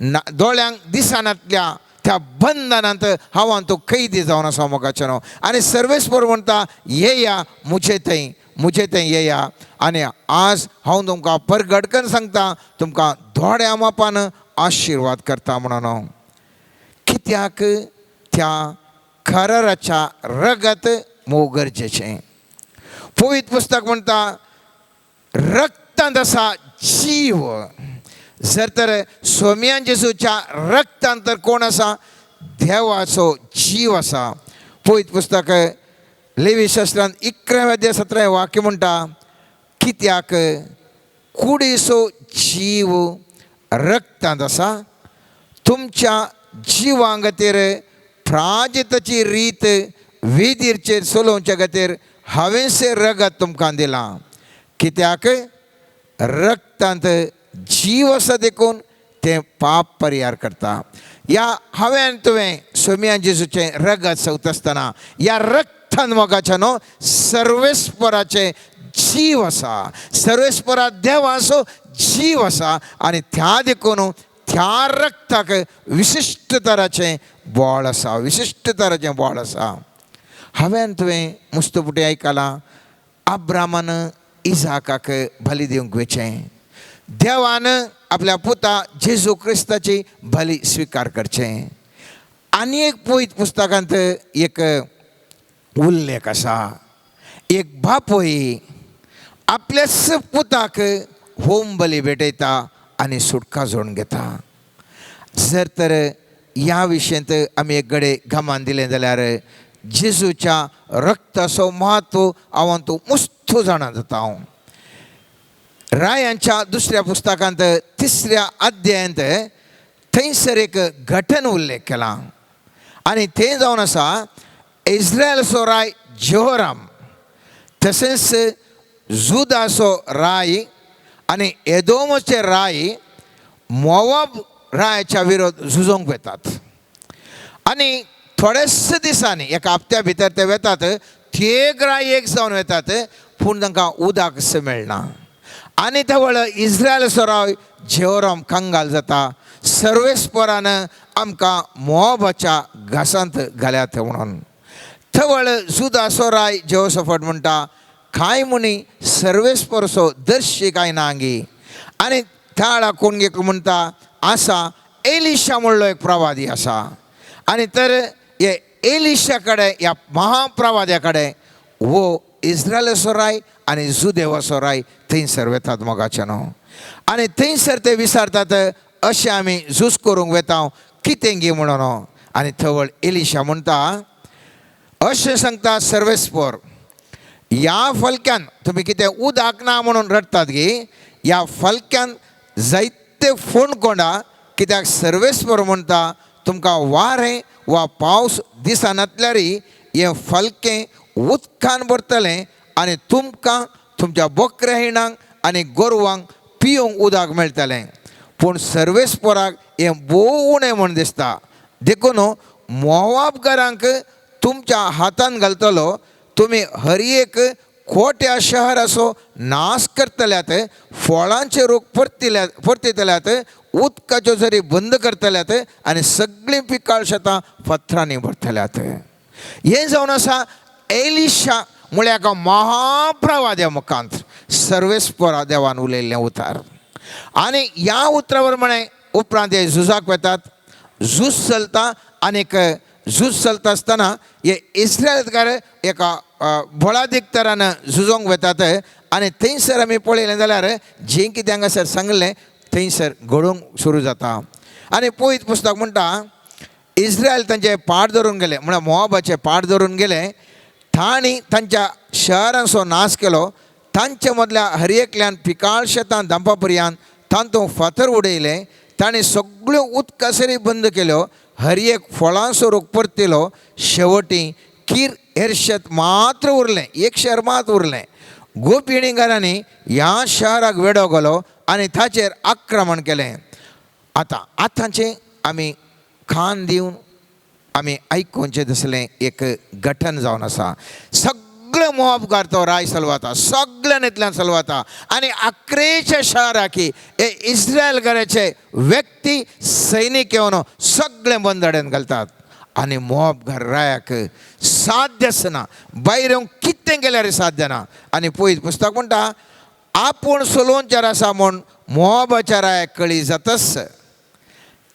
दोळ्यांक दिसनातल्या त्या बंधनांत हांव आनी तूं कैदी जावन आसा मोगाचें न्हू. आनी सर्वेस्पर म्हणटा येया म्हजे थंय, म्हजे थंय येया. आनी आज हांव तुमकां परगडकन सांगता, तुमकां दोड्या मापान आशिर्वाद करता म्हणून. कित्याक त्या कराराच्या रगत मोग गरजेचें. पवित्र पुस्तक म्हणटा रक्तांत आसा जीव. जर तर सोम्यान जेजूच्या रक्तांत तर कोण आसा, देवाचो जीव आसा. पवित्र पुस्तक लेवी शास्त्रांत 11व्या अध्याय 17 वाक्य म्हणटा कित्याक कुडीचो जीव रक्तांत आसा, तुमच्या जिवां खातीर प्राजिताची रीत वेदीरचेर चलोवच्या खातीर हांवें रगत तुमकां दिलां. कित्याक रक्तांत जीव आसा देखून तें पाप परिहार करता. ह्या हांवें तुवें सोम्या जेजूचें रगत सवता आसतना ह्या रक्तान मोगाचें न्हू सर्वेस्पराचें जीव आसा, सर्वेस्परा देवाचो जीव आसा. आनी त्या देखून त्या रक्ताक विशिश्ट तराचें बळ आसा, विशिश्ट तराचें बळ आसा. हांवें तुवें मुस्तपुटी आयकलां अब्रामान इजाकाक बली दिवंक वचें, देवान आपल्या पुता जेजू क्रिस्ताची बली स्विकार करचें. आनी एक पवित्र पुस्तकांत एक उल्लेख आसा, एक बापूय आपल्याच पुताक होम बली भेटयता आनी सुटका जोडून घेता. जर तर ह्या विशयांत आमी एक गडे गमान दिलें जाल्यार जेजूच्या रक्ताचो म्हत्व हांव तूं मुस्तू जाणा जाता. हांव रायांच्या दुसऱ्या पुस्तकांत 3ऱ्या अध्यायांत थंयसर एक घटन उल्लेख केला आनी तें जावन आसा इस्रायलचो राय जेहोराम, तशेंच जुदाचो राय आनी एदोमाचे राय मोवाब रायाच्या विरोध झुजोंक वेतात. आनी थोडेच दिसांनी एका हप्त्या भितर ते वेतात, तेग राय एक जावन वेतात, पूण तांकां उदक मेळना. आनी तवळ इस्रायलचो राय जेहोराम कंगाल जाता, सर्वेस्परान आमकां मोवाबाच्या घासांत घाल्यात म्हणून. तवळ जुदाचो राय जेहोसफट म्हणटा कांय म्हणी सर्वेस्परचो दर्शी कांय ना हांगी. आनी त्या कोण एक म्हणटा आसा एलिशा म्हणलो एक प्रवादी आसा. आनी तर हे एलिशा कडेन ह्या महाप्रवाद्या कडेन वो इस्रायलाचो राय आनी जुदेवाचो राय थंयसर वेतात मोगाचे न्हू. आनी थंयसर ते विचारतात अशें आमी झूज करूंक वेता कितें गी म्हणून. आनी थवळ एलिशा म्हणटा अशें सांगता सर्वेस्पोर, ह्या फलक्यान तुमी कितें उदक ना म्हणून रडटात गी, ह्या फलक्यान जायते फोंड कोंडा, कित्याक सर्वेस्पोर म्हणटा तुमकां वारें वा पावस दिसनातल्यार हें फलकें उदकान भरतलें आनी तुमकां तुमच्या बोकऱ्या हिणांक आनी गोरवांक पिवंक उदक मेळटलें. पूण सर्वेस्पोराक हें भोव उणें म्हूण दिसता, देखून मोवाबकारांक तुमच्या हातान घालतलो, तुमी हर एक कोट्या शहराचो नाश करतल्यात, फळांचे रोग परतितल्यात, उदकाच्यो झरी बंद करतल्यात आनी सगळीं पिकाळ शेतां फातरांनी भरतल्यात. हें जावन आसा एलिशा म्हळ्यार एका महाप्रवाद्या मुखांत सर्वेस्पोरा देवान उलयल्लें उतार. आनी ह्या उतरा प्रमाणे उपरांत हे झुजाक वेतात, झूज चलता. आनीक झूज चलता आसतना हे इस्रायलकार एका बळादीक तरान झुजोंक वेतात. आनी थंयसर आमी पळयलें जाल्यार जें कितें हांगासर सांगलें थंयसर घडोवंक सुरू जाता. आनी पयत पुस्तक म्हणटा इस्रायल तांचे पाड धरून गेले, म्हळ्यार मोवाबाचे पाड धरून गेले, तांणी तांच्या शहरांचो नाश केलो, तांचे मदल्या हर एकल्यान पिकाळ शेतां दांपा पर्यंत तांतूंत फातर उडयले, ताणें सगळ्यो उदकासरी बंद केल्यो, हर एक फळांचो रोग परतिलो, शेवटी कीर हेरशेत मात्र उरलें, एक शहर मात उरलें. गोपिणीकारांनी ह्या शहराक वेडो घालो आनी ताचेर आक्रमण केलें. आतां आतांचें आमी कान दिवन आमी आयकुचें तसलें एक गठन जावन आसा. सगळे मोवाबकार तो राय चलवाता, सगळ्यान इतल्यान चलवाता आनी आक्रेच्या शहराकी हे इस्रायलकाराचे व्यक्ती सैनीक येवन सगळे बंदड्यान घालतात. आनी मोवाबकार रायाक साध्य आसना, भायर येवंक कितें केल्यार साध्य ना. आनी पयत पुस्तक म्हणटा आपूण सोलोवचार आसा म्हूण मोवाबाच्या रायाक कळी जातच,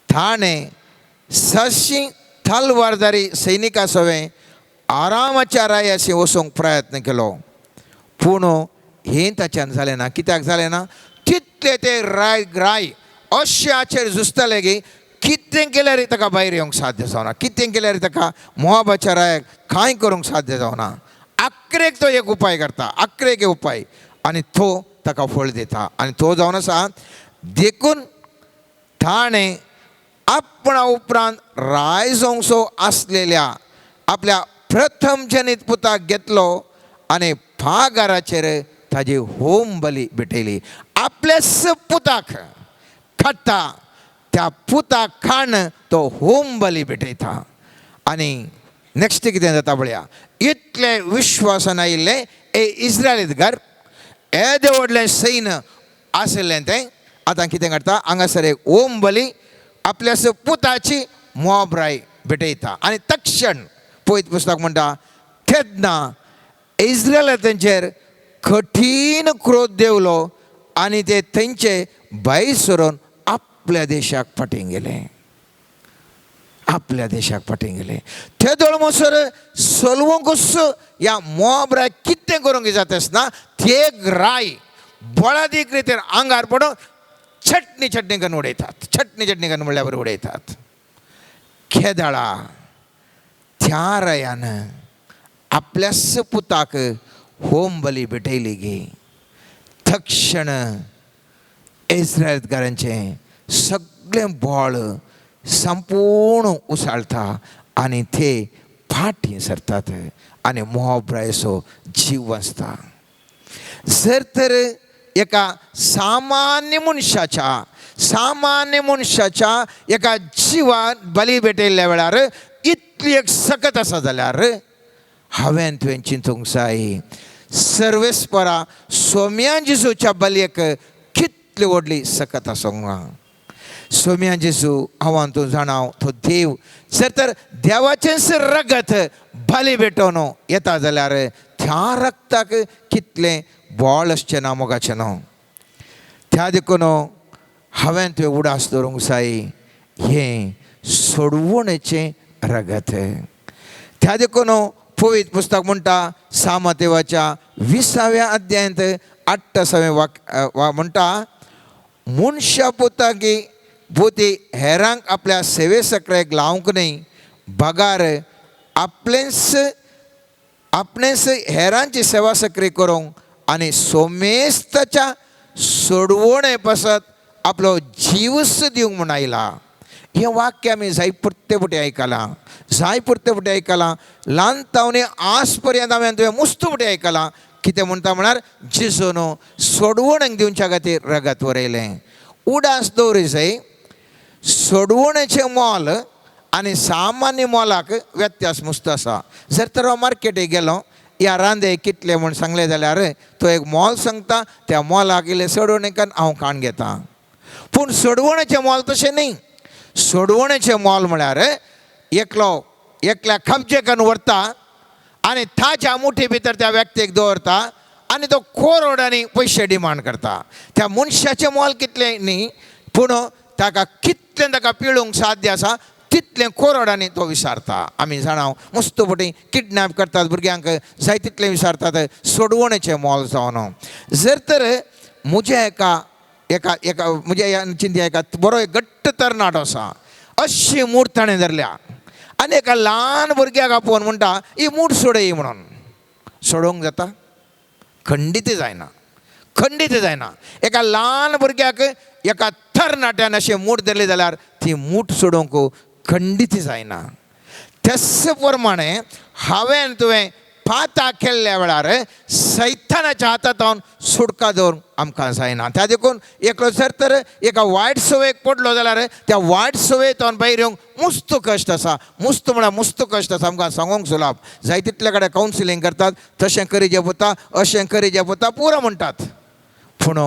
ताणें 700 तलवारदारी सैनिकां सवें आरामाच्या रायाशी वचूंक प्रयत्न केलो, पूण हें ताच्यान जालें ना. कित्याक जालें ना? तितले ते राय राय अशे आचेर झुजतले की कितें केल्यार ताका भायर येवंक साध्य जावना, कितें केल्यार ताका मोवाबाच्या रायाक कांय करूंक साध्य जावना. आक्रेक तो एक उपाय करता, आक्रेक एक उपाय, आनी तो ताका फळ दिता. आनी तो जावन आसा देखून ताणें आपणा उपरांत राय जावंचो आसलेल्या आपल्या प्रथम जनीत पुताक घेतलो आनी पागाराचेर ताजी होम बली भेटयली. आपल्याच पुताक खाता त्या पुताक खाण तो होम बली भेटयता. आनी नेक्स्ट कितें जाता पळया, इतलें विश्वासान आयिल्लें ए इस्रायलीत घर येदें व्हडलें सैन्य आशिल्लें तें आतां कितें करता, हांगासर एक होम बली आपल्याच पुताची मोबराय भेटयता. आनी तक्षण पयत पुस्तक म्हणटा तेन्ना इस्रायला तेंचेर कठीण क्रोध देवलो आनी ते थंयचे भायर सरून आपल्या देशाक फाटीं गेले, आपल्या देशाक फाटीं गेले. ते दोळ सलवंकूच ह्या मोबराय कितें करूंक जाता आसतना ते राय बळादीक रितीन आंगार पडून चटणी चटणी करून उडयतात, चटणी चटणी करून म्हणल्यार बरें उडयतात. खेदाळा त्या रायान आपल्याच पुताक होम बली भेटयली गी, तक्षण इस्रायलकारांचें सगळें बळ संपूर्ण उसाळता आनी ते फाटीं सरतात आनी मोहब्रायचो जीव वाचता. जर तर एका सामान्य मनशाच्या सामान्य मनशाच्या एका जिवान बली भेटयल्ल्या वेळार इतली एक सकत आसा जाल्यार हांवें तुवें चिंतूंक जाय सर्वेस्परा सोम्या जेजूच्या बलयेक कितली व्हडली सकत आसूंक ना. सोम्या जेजू हांव तूं जाणाव तो देव जर तर देवाचेंच रगत बली भेटोवन येता जाल्यार त्या रक्ताक कितलें बळ आसचें ना मोगाचें न्हू. त्या देखून हांवें तुवें उडास दवरूंक जाय हें सोडवणेचें रगत. त्या देखून पवित्र पुस्तक म्हणटा सामतेवाच्या 20व्या अध्यायांत 8वें वाक म्हणटा, मनशा पुताकी बोती हेरांक आपल्या सेवे सक्रेक लावंक न्हय, बगार आपलेंच आपणेच हेरांची सेवा सक्री करूंक आनी सोमेस्ताच्या सोडवणे पासत आपलो जीवच दिवंक म्हूण आयला. हें वाक्य आमी जाय पुरते फुडें आयकलां, जाय पुरते फुडें आयकलां. ल्हान तावणी आज पर्यंत हांवें तुवें मुस्त फुडें आयकलां. कितें म्हणटा म्हळ्यार जेजून सोडवणेक दिवच्या खातीर रगत वरयलें. उडास दवरी जाय, सोडवणेचें मोल आनी सामान्य मोलाक व्यत्यास मुस्त आसा. जर तर हांव मार्केटीक गेलो, ह्या रांदे कितले म्हूण सांगलें जाल्यार तो एक मोल सांगता, त्या मोलाक इल्लें सोडवणेकान हांव काण घेता. पूण सोडवणेचें मोल तशें न्ही. सोडवणेचें मोल म्हळ्यार एकलो एकल्या कब्जेकान व्हरता आनी ताच्या मुठी भितर त्या व्यक्तीक दवरता आनी तो करोडांनी पयशे डिमांड करता. त्या मनशाचें मोल कितलें न्ही, पूण ताका कितलें ताका पिळूंक साध्य आसा तितलें करोडांनी तो विसारता. आमी जाणा मस्त फुटी किडनॅप करतात भुरग्यांक, जाय तितलें विसारतात. सोडवणेचें मोल जावन जर तर म्हज्या एका एका एका म्हज्या चिंत्या एका बरो एक घट्ट तरणाटो आसा, अशी मूठ ताणें धरल्या आनी एका ल्हान भुरग्याक आपोवन म्हणटा, ही मूठ सोडय म्हणून. सोडोवंक जाता? खंडीत जायना, खंडीत जायना. एका ल्हान भुरग्याक एका तरणाट्यान अशें मूठ धरली जाल्यार ती मूठ सोडोवंक खंडीत जायना. तेच प्रमाणे हांवें तुवें पाता केल्ल्या वेळार सैतानाच्या हातांत सुटका दवरूंक आमकां जायना. त्या देखून एकलो जर तर एका वायट संवयेक पडलो जाल्यार त्या वायट संवयेंतल्यान भायर येवंक मुस्त कश्ट आसा. मुस्त म्हळ्यार मुस्त कश्ट आसा. आमकां सांगूंक सुलाप जाय तितले कडेन कावन्सिलींग करतात, तशें करी जेपता, अशें करी जेपता पुरो म्हणटात. पूण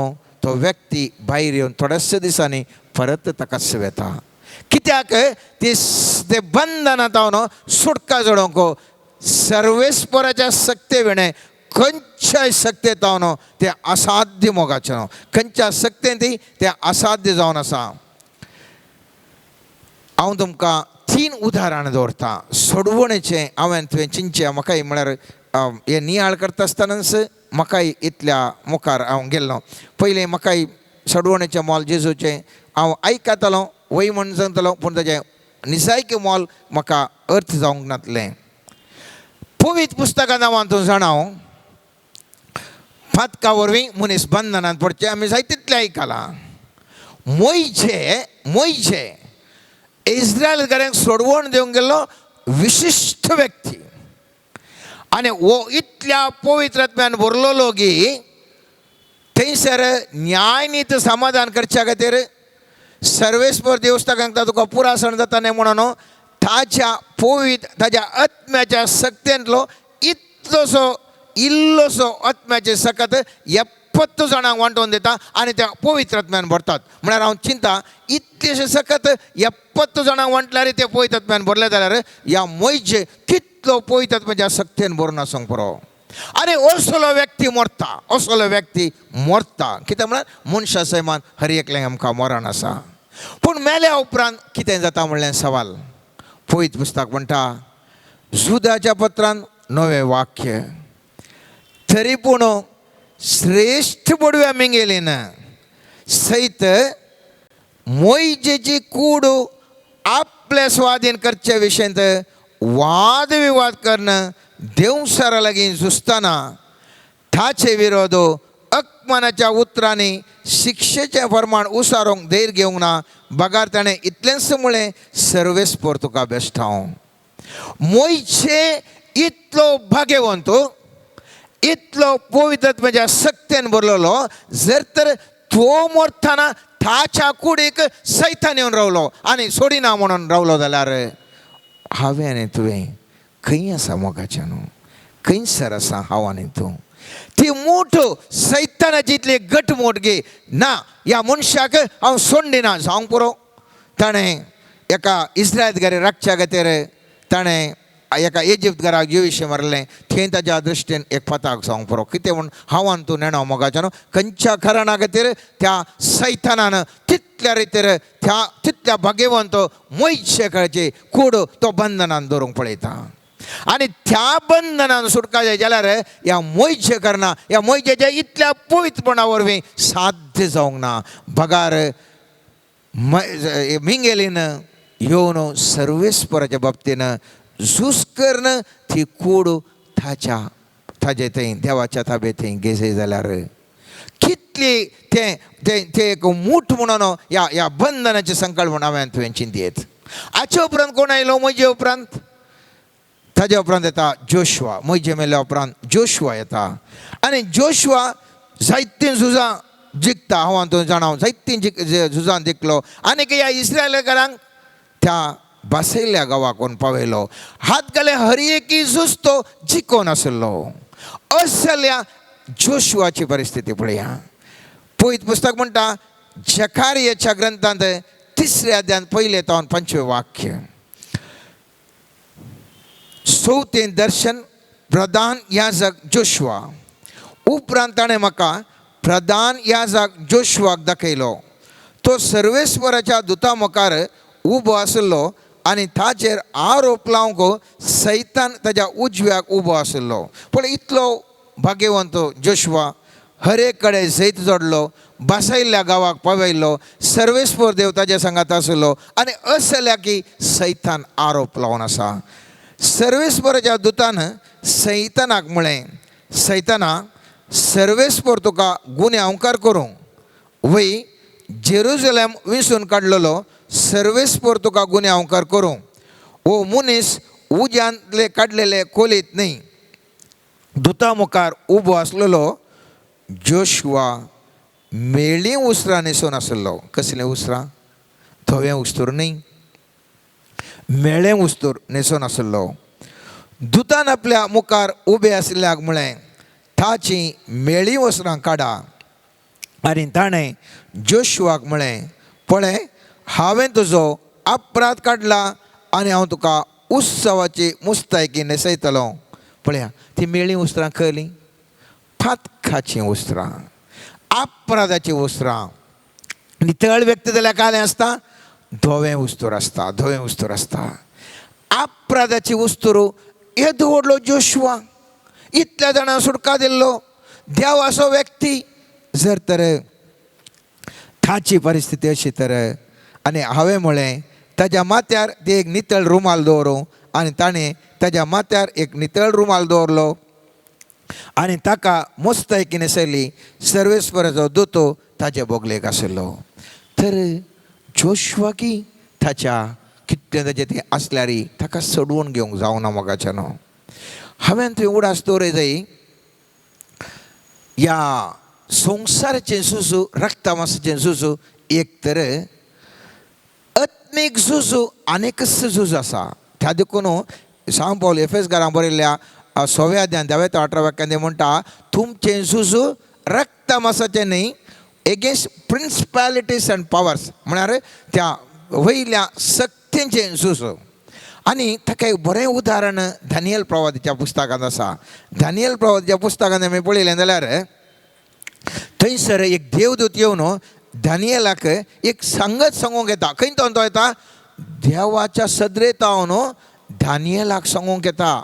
तो व्यक्ती भायर येवन थोड्याशा दिसांनी परत ताकाच वेता. कित्याक ते बंधनांत हांव सुटका जोडोवंक सर्वेस्पराच्या सक्ते विणें खंयच्याय सक्तेंत हांव तें असाध्य मोगाचें, खंयच्या सक्तेन ती तें असाध्य जावन आसा. हांव तुमकां 3 उदाहरणां दवरता सोडवणेचें. हांवें तुवें चिंतचें म्हाकाय म्हळ्यार हें नियाळ करता आसतनाच म्हाकाय इतल्या मुखार हांव गेल्लो. पयलीं म्हाकाय सोडवणेचें मोल जेजूचें हांव आयकतालो, वय म्हण सांगतालो, पूण ताजें निजायकी मोल म्हाका अर्थ जावंक नासलें. पवित्र पुस्तकां नांवान तूं जाणा, पातका वरवीं मनीस बंधनांत पडचें आमी जाय तितलें आयकलां. मोयजे मोयजे इस्रायल घरांक सोडवण दिवंक गेल्लो विशिश्ट व्यक्ती आनी हो इतल्या पवित्र आत्म्यान भरलेलो की थंयसर न्यायनीत समाधान करच्या खातीर सर्वेस्पर देवस्थानाक तुका पुरासण जाता न्ही म्हणून ताच्या पवित्र ताच्या आत्म्याच्या सक्तेंतलो इतलोसो इल्लोसो आत्म्याचे सकत 70 जाणांक वांटोवन दिता आनी त्या पवित्र आत्म्यान भरतात. म्हळ्यार हांव चिंता इतलेशें सकत 70 जाणांक वांटल्यार ते पवित्र आत्म्यान भरले जाल्यार ह्या मोयजे कितलो पवित्र आत्म्याच्या सक्तेन भरून आसूंक पुरो. आनी असलो व्यक्ती मरता, असलो व्यक्ती मरता. कित्याक म्हळ्यार मनशा सैमान हर एकल्याक आमकां मरण आसा. पूण मेल्या उपरांत कितें जाता म्हणलें सवाल. पवित्र पुस्तक म्हणटा जुदाच्या पत्रान नवें वाक्य, तरी पूण श्रेश्ठ बडव्या मिंगेलीन सयत मोयजेची कूड आपल्या स्वाधीन करचे विशयंत वादविवाद करण देवसारा लागीं झुजतना ताचे विरोध अकमानाच्या उतरांनी शिक्षेचें प्रमाण उसारोंक धैर्य घेवंक ना, बगार ताणें इतलेंच म्हळें, सर्वेस्पर तुका बेश्टांव. मोयचे इतलो भाग्यवंत, इतलो पवित्र म्हज्या सक्तेन भरलेलो, जर तर तो मरतना ताच्या कुडीक सैतान येवन रावलो आनी सोडिना म्हणून रावलो जाल्यार हांवें आनी तुवें खंय आसा मोगाचें न्हू, खंयसर आसा हांव आनी तूं. ती मूठ सैतानाची इतली घट मूठ गे ना ह्या मनशाक हांव सोडना जावंक पुरो. ताणें एका इस्रायल घरा राखच्या खातीर ताणें एका इजिप्त घराक जिविशें मारलें, थंय ताज्या दृश्टीन एक पताक जावंक पुरो. कितें म्हूण हांव आनी तूं नेणो मोगाचें न्हू, खंयच्या कारणा खातीर त्या सैतानान तितल्या रितीर त्या तितल्या भाग्यवंत मोयशे कळचे कूड तो बंधनान दवरूंक पळयता. आनी त्या बंधनान सुटका जाय जाल्यार ह्या मोयचे करना, ह्या मोयजेच्या इतल्या पवित्रपणा वरवीं साध्य जावंक ना. बगार मिंगेलीन येवन सर्वेस्पराच्या बाबतीन झूज करून ती कूड ताच्या ताजे थंय देवाच्या ताबे थंय घेसय जाल्यार कितली तें तें तें एक मूठ म्हणून ह्या ह्या बंधनाचे संकल्प म्हणून हांवें तुवें चिंतयेत. हाचे उपरांत कोण आयलो? म्हजे उपरांत, ताज्या उपरांत येता जोशवा. म्हजे मेल्या उपरांत जोशवा येता आनी जोशवा जायतीं झुजां जिखता. हांव हातूंत जाणा जायतीं झुजां जिखलो आनी ह्या इस्रायलकारांक त्या बसयल्ल्या गांवाक पावयलो. हात घाले हर एकी झूज तो जिखोन आसलो. असल्या जोशवाची परिस्थिती पळया. पयत पुस्तक म्हणटा जकारियाच्या ग्रंथांत 3 अध्यायांत 1 तावन 5 वाक्य. चवथें दर्शन प्रधान याजक जोशवा. उपरांत ताणें म्हाका प्रधान याजक जोशवाक दाखयलो. तो सर्वेस्वराच्या दुता मुखार उबो आशिल्लो आनी ताचेर आरोप लावंक सैतान ताज्या उजव्याक उबो आशिल्लो. पूण इतलो भाग्यवंत जोशवा हर एक कडेन जैत जोडलो, बसयल्ल्या गांवाक पावयल्लो, सर्वेस्वर देव ताज्या सांगात आशिल्लो आनी असल्या की सैतान आरोप लावन आसा. सर्वेस्वराच्या दुतान सैतानाक म्हळें, सैताना सर्वेस्वर तुका गुन्यांवकार करूंक वय जेरुजलेम विसून काडलेलो सर्वेस्पर तुका गुन्यांवकार करूंक. हो मनीस उज्यांतले काडलेले कोलीत न्हय. दुता मुखार उबो आसलेलो जोशवा मेळी उसरां न्हेसून आसलो. कसलीं उसरां? धवें उस्तूर न्हय, मेळें उस्तूर न्हेसून आसलो. दुतान आपल्या मुखार उबे आशिल्ल्याक म्हळें, ताची मेळी वस्त्रां काडा. आनी ताणें जोशवाक म्हळें, पळय हांवें तुजो अपराध काडला आनी हांव तुका उत्सवाची मुस्तायकी न्हेसयतलो. पळया ती मेळी उस्त्रां खयलीं? फातखाचीं उस्त्रां, अपराधाचीं उस्त्रां. नितळ व्यक्ती जाल्यार कालें आसता? धवें उस्तूर आसता, धवें उस्तूर आसता. अपराधाची उस्तूर येदो व्हडलो जोशवा, इतल्या जाणांक सुटका दिल्लो देव असो व्यक्ती जर तर ताची परिस्थिती अशी तर. आनी हांवें म्हळें ताज्या माथ्यार ते एक नितळ रुमाल दवरूं. आनी ताणें ताज्या माथ्यार एक नितळ रुमाल दवरलो आनी ताका मुस्तायकी न्हेसयली. सर्वेस्वराचो दोतो ताजे बोगलेक आशिल्लो. तर जोशवाकी ताच्या कितलें ताजें तें आसल्यार ताका सोडवून घेवंक जावना मोगाच्यान. हांवें थंय उडास दवरय जाय ह्या संवसाराचें झुजू, रक्तमासाचें झुजू एक तर आत्मीक झुजू आनीकच झूज आसा. त्या देखून सांव पावल एफेसकारांक बरयल्ल्या 6व्या अध्यायान 10व्या ते 18 वाक्यान ते म्हणटा, तुमचें झुजू रक्तमासाचें न्हय, एगेन्स्ट प्रिन्सिपालिटीज अँड पावर्स, म्हळ्यार त्या वयल्या शक्तींचें झूज. आनी ताका एक बरें उदाहरण दानियल प्रवादीच्या पुस्तकांत आसा. दानियल प्रवादीच्या पुस्तकांत आमी पळयलें जाल्यार थंयसर एक देवदूत येवन दानियलाक एक सांगत सांगूंक येता. खंय तो येता? देवाच्या सदरेंत दानियलाक सांगूंक येता.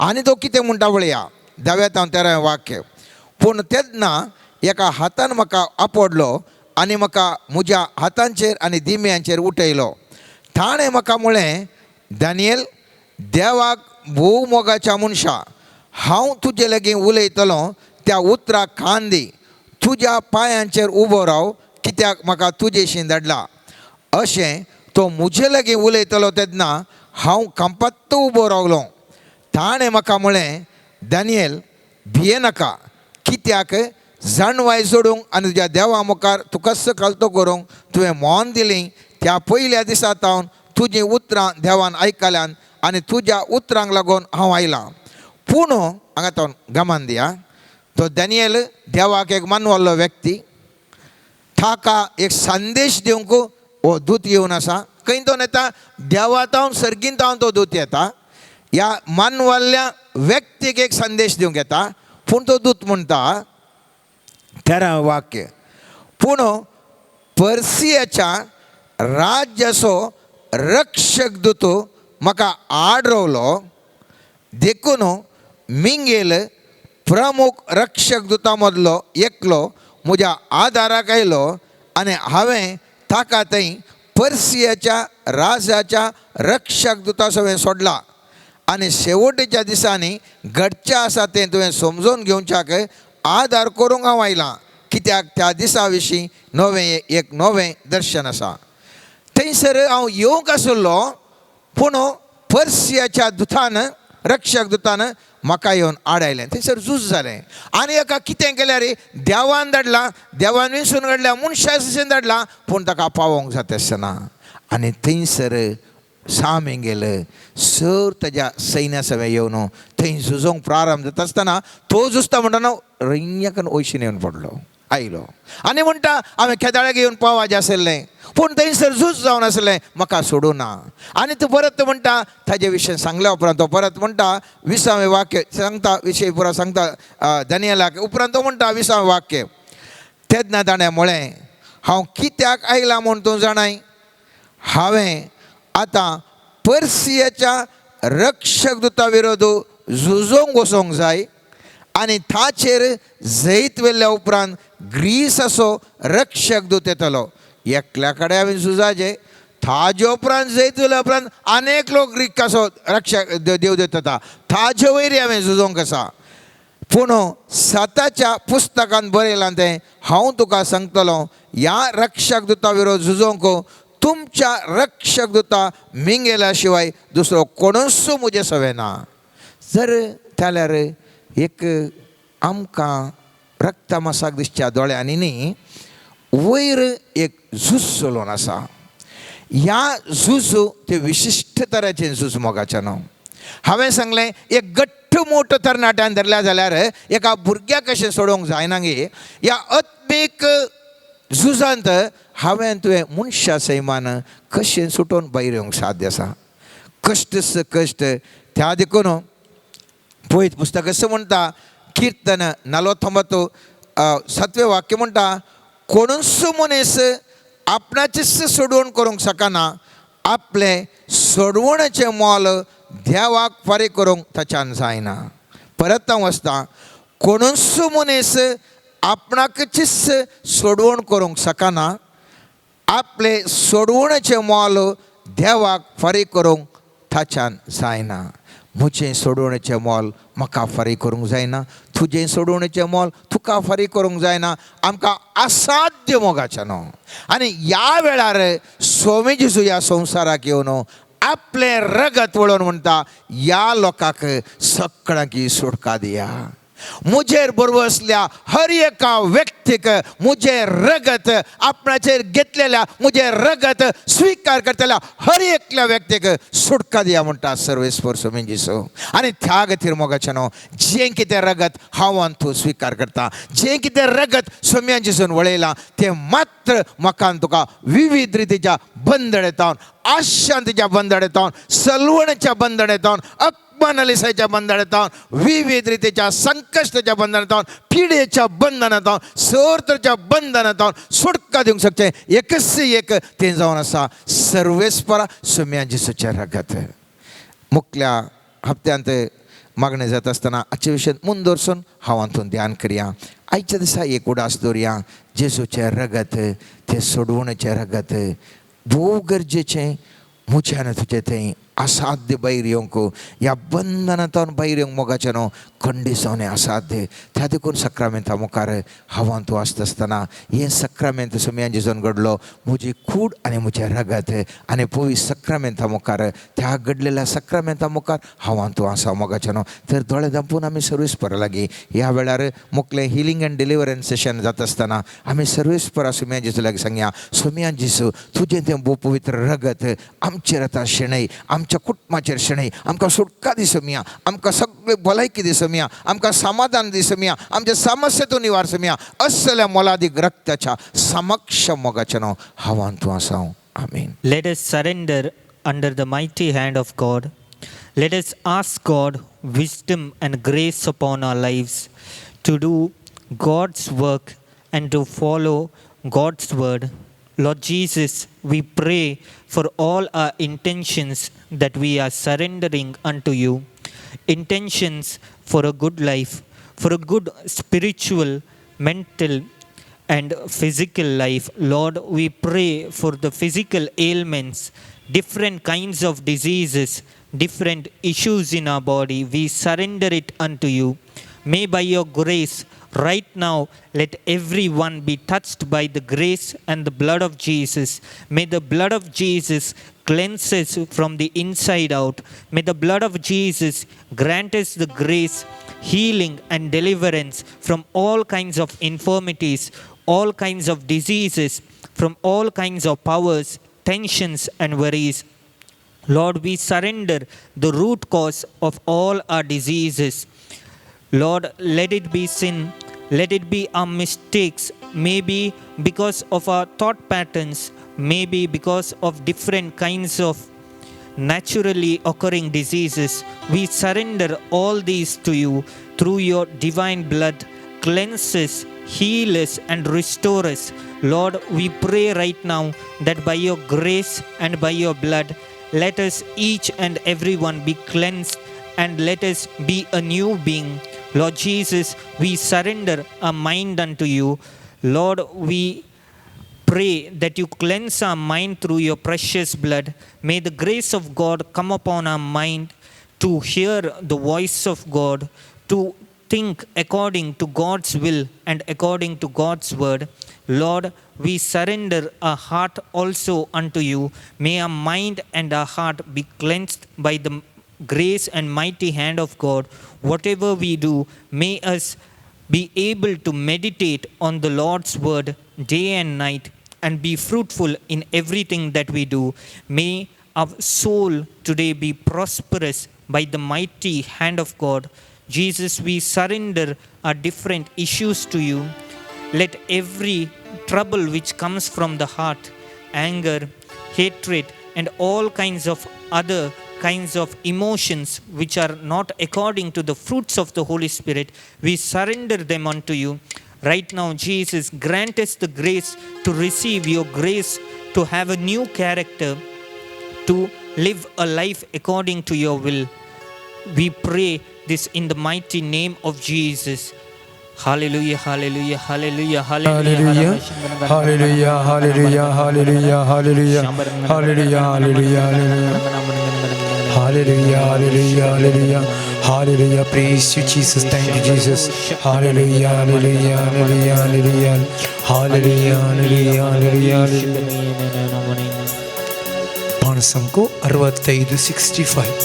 आनी तो कितें म्हणटा पळया, 10व्या तावन 13व्या वाक्य. पूण तेन्ना एका हातान म्हाका आपडलो आनी म्हाका म्हज्या हातांचेर आनी दिम्यांचेर उठयलो. ताणें म्हाका म्हळें, दानियल, देवाक भोव मोगाच्या मनशा, हांव तुजे लागीं उलयतलो त्या उतराक कान दी. तुज्या पांयांचेर उबो राव, कित्याक म्हाका तुजेशी धाडला. अशें तो म्हजे लागीं उलयतलो तेन्ना हांव कांपात्त उबो रावलो. ताणें म्हाका म्हळें, दानियल, भियेनाका, कित्याक जाणवाय जोडूंक आनी तुज्या देवा मुखार तुकाच खालतो करूंक तुवें मोन दिली. त्या पयल्या दिसा तावन तुजीं उतरां देवान आयकल्यान आनी तुज्या उतरांक लागून हांव आयलां. पूण हांगा तो गमान दिया, तो दानियल देवाक एक मानवल्लो व्यक्ती, ताका एक संदेश दिवंक हो दूत येवन आसा. खंय तो येता? देवा तावन, सर्गीन तावन तो दूत येता. ह्या मानवल्ल्या व्यक्तीक एक संदेश दिवंक येता. पूण तो दूत म्हणटा 13 वाक्य, पूण पर्सियाच्या राज्याचो रक्षक दूत म्हाका आड रावलो. देखून मिंगेल प्रमुख रक्षक दुता मदलो एकलो म्हज्या आदाराक आयलो आनी हांवें ताका थंय पर्सियाच्या राजाच्या रक्षक दुता सवें सोडला आनी शेवटेच्या दिसांनी घडचें आसा तें तुवें समजून घेवच्याक आदार करूंक हांव आयलां, कित्याक त्या दिसा विशीं नवें एक नवें दर्शन आसा. थंयसर हांव येवंक आशिल्लो पूण पर्सियाच्या दुतान रक्षक दुतान म्हाका येवन आडायलें. थंयसर झूज जालें आनी एका कितें केल्यार देवान धाडला, देवान विसून काडल्या, मनशा भशेन धाडला, पूण ताका पावोवंक जाता आसना. आनी थंयसर सामेंगेल सर ताज्या सैन्या सवें येवन थंय झुजोंक प्रारंभ जाता आसतना तो झुजता म्हणटना रय्याकन वयशीन येवन पडलो आयलो आनी म्हणटा हांवें खेदाळ्याक येवन पावाचें आशिल्लें पूण थंयसर झूज जावन आसलें, म्हाका सोडूं ना. आनी तो परत म्हणटा ताजे विशय सांगल्या उपरांत तो परत म्हणटा 20वें वाक्य सांगता, विशय पुरा सांगता दानियलाक. उपरांत तो म्हणटा 20वें वाक्य, तेन्ना ताणें म्हळें हांव कित्याक आयलां म्हूण तूं जाणाय, हांवें आतां पर्सियाच्या रक्षक दुता विरोध झुजोंक वचोंक जाय आनी ताचेर जैत व्हेल्ल्या उपरांत ग्रीस असो रक्षक दूत येतलो. एकल्या कडेन हांवें झुजाचें, ताजे उपरांत जैत व्हेल्या उपरांत अनेक लोक ग्रीक असो रक्षक देव देत येता, ताजे वयर हांवें झुजोंक आसा. पूण साताच्या पुस्तकान बरयलां तें हांव तुका सांगतलो, ह्या रक्षक दुता विरोध झुजोंक तुमच्या रक्षक दुता मिंगेला शिवाय दुसरो कोणूच म्हजें सवें ना. जर जाल्यार एक आमकां रक्तमासाक दिसच्या दोळ्यांनी न्ही वयर एक झूज चलोवन आसा. ह्या झूज ते विशिश्ट तरेचें झूज मोगाचें न्हू. हांवें सांगलें एक गट्ट मोटो तरणाट्यान धरल्या जाल्यार एका भुरग्याक कशें सोडोवंक जायना गे. ह्या आत्मीक झुजांत हांवें तुवें मनशा सैमान कशें सुटोवन भायर येवंक साध्य आसा. कश्ट कश्ट त्या देखून पळयत पुस्तक अशें म्हणटा, किर्तन 49 7वें वाक्य म्हणटा, कोणूच मनीस आपणाचीच सोडवण करूंक शकना, आपलें सोडवणेचें मोल देवाक फारीक करूंक ताच्यान जायना. परत हांव वचता, कोणूच मनीस आपणाकचीच सोडवण करूंक शकना, आपलें सोडवणेचें मोल देवाक फारीक करूंक ताच्यान जायना. म्हजें सोडवणेचें मोल म्हाका फारीक करूंक जायना, तुजें सोडवणेचें मोल तुका फारीक करूंक जायना, आमकां असाध्य मोगाचें न्हू. आनी ह्या वेळार स्वामी जेजू ह्या संवसाराक येवन आपलें रगत वळोवन म्हणटा ह्या लोकांक सगळ्यांक सुटका दिया. म्हजेर बरोबर आसल्या हर एका व्यक्तीक म्हजें रगत आपणाचेर घेतलेल्या म्हजें रगत स्विकार करतल्या हर एकल्या व्यक्तीक सुटका दिया म्हणटा सर्वेस्पर स्वामी जेजू. आनी त्या खातीर मोगाचें न्हू, जें कितें रगत हांव आनी तूं स्विकार करता, जें कितें रगत स्वाम्यान जेजून वळयलां तें मात्र म्हाका आनी तुका विविध रितीच्या बंधनांत, अशांतीच्या बंधनांत, सलवणच्या बंधनांत, अपमानलिसाच्या बंधनांत, विविध रितीच्या संकश्टाच्या बंधनांत, पिडेच्या बंधनांत, सर्तच्या बंधनांत सुटका दिवंक शकचें एकच एक तें जावन आसा सर्वेस्परा स्वाम्या जेजूचें रगत. मुखल्या हप्त्यांत मागणें जाता आसतना हाचे विशय मुंदरसून हांव हातूंत ध्यान करया. आयच्या दिसा एक उडास दवरया, जेजूचें रगत तें सोडवणेचें रगत भोव गरजेचें म्हज्यान तुजें थंय असाध्य भायर येवंक, ह्या बंधनांतल्यान भायर येवंक मोगाचें न्हू खंडीसावणें असाध्य. त्या देखून सक्रामेंता मुखार हांव तूं आसता आसतना हें सक्रामेंत स्वाम्यान जेजून घडलो म्हजी कूड आनी म्हजें रगत आनी पवित्र सक्रामेंता मुखार त्या घडलेल्या सक्रामेंता मुखार हांव तूं आसा मोगाचें न्हू. तर दोळे धांपून आमी सर्वेस्परा लागीं ह्या वेळार मुखलें हिलींग एंड डिलिवरन्स सेशन जाता आसतना आमी सर्वेस्परा स्वाम्यान जेजू लागीं सांगया, स्वाम्यान जेजू तुजें तें भोव पवित्र रगत आमचेर आतां शेणय, आमच्या कुटुंबाचेर शेणय, आमकां सुटका दी सोमिया, आमकां सगळे भलायकी दी सोमिया, आमकां समाधान दी सोमिया, आमच्या समस्येतून निवार सोमिया. असल्या मोलादीक रक्ताच्या समक्ष मोगाचें न्हू हांव तूं आसा. आमीन. Let us surrender under the mighty hand of God. Let us ask God wisdom and grace upon our lives to do God's work and to follow God's word. Lord Jesus, we pray for all our intentions that we are surrendering unto you. intentions for a good life, for a good spiritual, mental, and physical life. Lord, we pray for the physical ailments, different kinds of diseases, different issues in our body. We surrender it unto you. May by your grace, right now, let everyone be touched by the grace and the blood of Jesus. May the blood of Jesus cleanse us from the inside out. May the blood of Jesus grant us the grace, healing, and deliverance from all kinds of infirmities, all kinds of diseases, from all kinds of powers, tensions, and worries. Lord, we surrender the root cause of all our diseases. Lord, let it be sin, let it be our mistakes, maybe because of our thought patterns, maybe because of different kinds of naturally occurring diseases. We surrender all these to you through your divine blood. Cleanse us, heal us, and restore us. Lord, we pray right now that by your grace and by your blood, let us each and every one be cleansed and let us be a new being. Lord Jesus, we surrender our mind unto you. Lord, we pray that you cleanse our mind through your precious blood. May the grace of God come upon our mind to hear the voice of God, to think according to God's will and according to God's word. Lord, we surrender our heart also unto you. May our mind and our heart be cleansed by the grace and mighty hand of God. Whatever we do, may us be able to meditate on the Lord's word day and night and be fruitful in everything that we do. May our soul today be prosperous by the mighty hand of God. Jesus, we surrender our different issues to you. Let every trouble which comes from the heart, anger, hatred, and all kinds of other kinds of emotions which are not according to the fruits of the Holy Spirit, we surrender them unto you. Right now, Jesus, grant us the grace to receive your grace, to have a new character, to live a life according to your will. We pray this in the mighty name of Jesus. Hallelujah, hallelujah, hallelujah, hallelujah. Hallelujah, hallelujah, hallelujah, hallelujah, hallelujah, hallelujah, hallelujah. Hallelujah, hallelujah, hallelujah, hallelujah. Praise you, Jesus. Thank you, Jesus. Hallelujah, hallelujah, hallelujah, hallelujah, hallelujah, hallelujah, hallelujah, hallelujah. ಪಾಣಸಂಕು 65 65.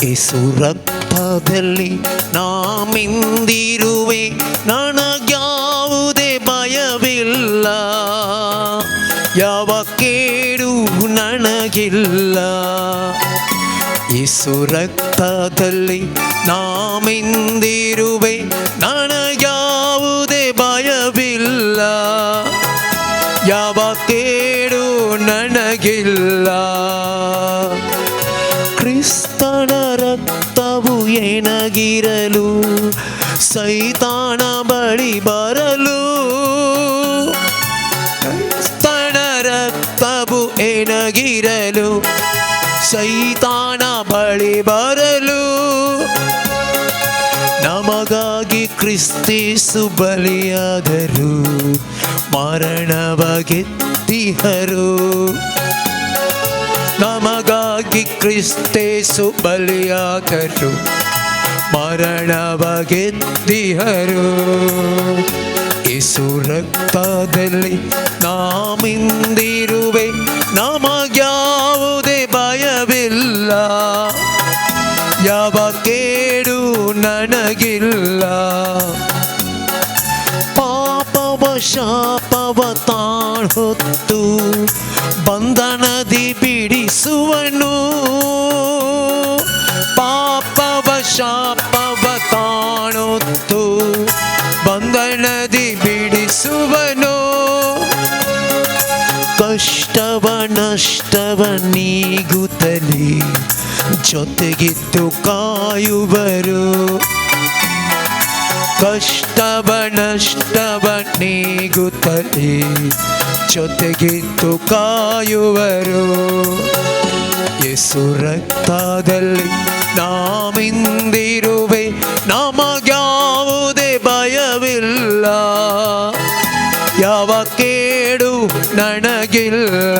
ಯೇಸು ರಕ್ತದಲ್ಲಿ ನಾಮಿಂದಿರುವೆ, ನನಗ್ಯಾವುದೇ ಭಯವಿಲ್ಲ, ಯಾವ ಕೇಡು ನನಗಿಲ್ಲ. ಯೇಸು ರಕ್ತದಲ್ಲಿ ನಾಮಿಂದಿರುವೆ, ನನಗ್ಯಾವುದೇ ಭಯವಿಲ್ಲ, ಯಾವ ಕೇಡು ನನಗಿಲ್ಲ. ಕ್ರಿಸ್ತನ ರಕ್ತವು ಎನಗಿರಲು, ಸೈತಾನ ಬಳಿ ಬರಲು. ಕ್ರಿಸ್ತನ ರಕ್ತವು ಎನಗಿರಲು, ಸೈತಾನ ಬಳಿ ಬರಲು. ನಮಗಾಗಿ ಕ್ರಿಸ್ತೇಸು ಬಲಿಯಾದರು, ಮರಣವ ಗೆದ್ದಿಹರು. ನಮಗಾಗಿ ಕ್ರಿಸ್ತೇಸು ಬಲಿಯಾದರು, ಮರಣವ ಗೆದ್ದಿಹರು. ಯೇಸು ರಕ್ತದಲ್ಲಿ ನಾಮಿಂದಿರುವೆ, ನಮಗ್ಯಾವುದೇ ಭಯವಿಲ್ಲ, ಯಾವ ಕೇಡು ನನಗಿಲ್ಲ. ಪಾಪವ ಶಾಪವ ತಾಳ್ಹೊತ್ತು ಬಂಧನದಿ ಬಿಡಿಸುವನು. ಪಾಪವ ಶಾಪವ ತಾಣೊತ್ತು ಬಂಧನದಿ ಬಿಡಿಸುವನು. ಕಷ್ಟವ ನಷ್ಟವ ನೀಗುತ್ತಲೇ ಜೊತೆಗಿದ್ದು ಕಾಯುವರು. ಕಷ್ಟವ ನಷ್ಟವ ನೀಗುತ್ತಲೇ ಜೊತೆಗಿದ್ದು ಕಾಯುವರು. ಯೇಸು ರಕ್ತದಲ್ಲಿ ನಾವಿಂದಿರುವೆ, ನಮಗ್ಯಾವುದೇ ಭಯವಿಲ್ಲ, ಯಾವ ಕೇಡು ನನಗಿಲ್ಲ.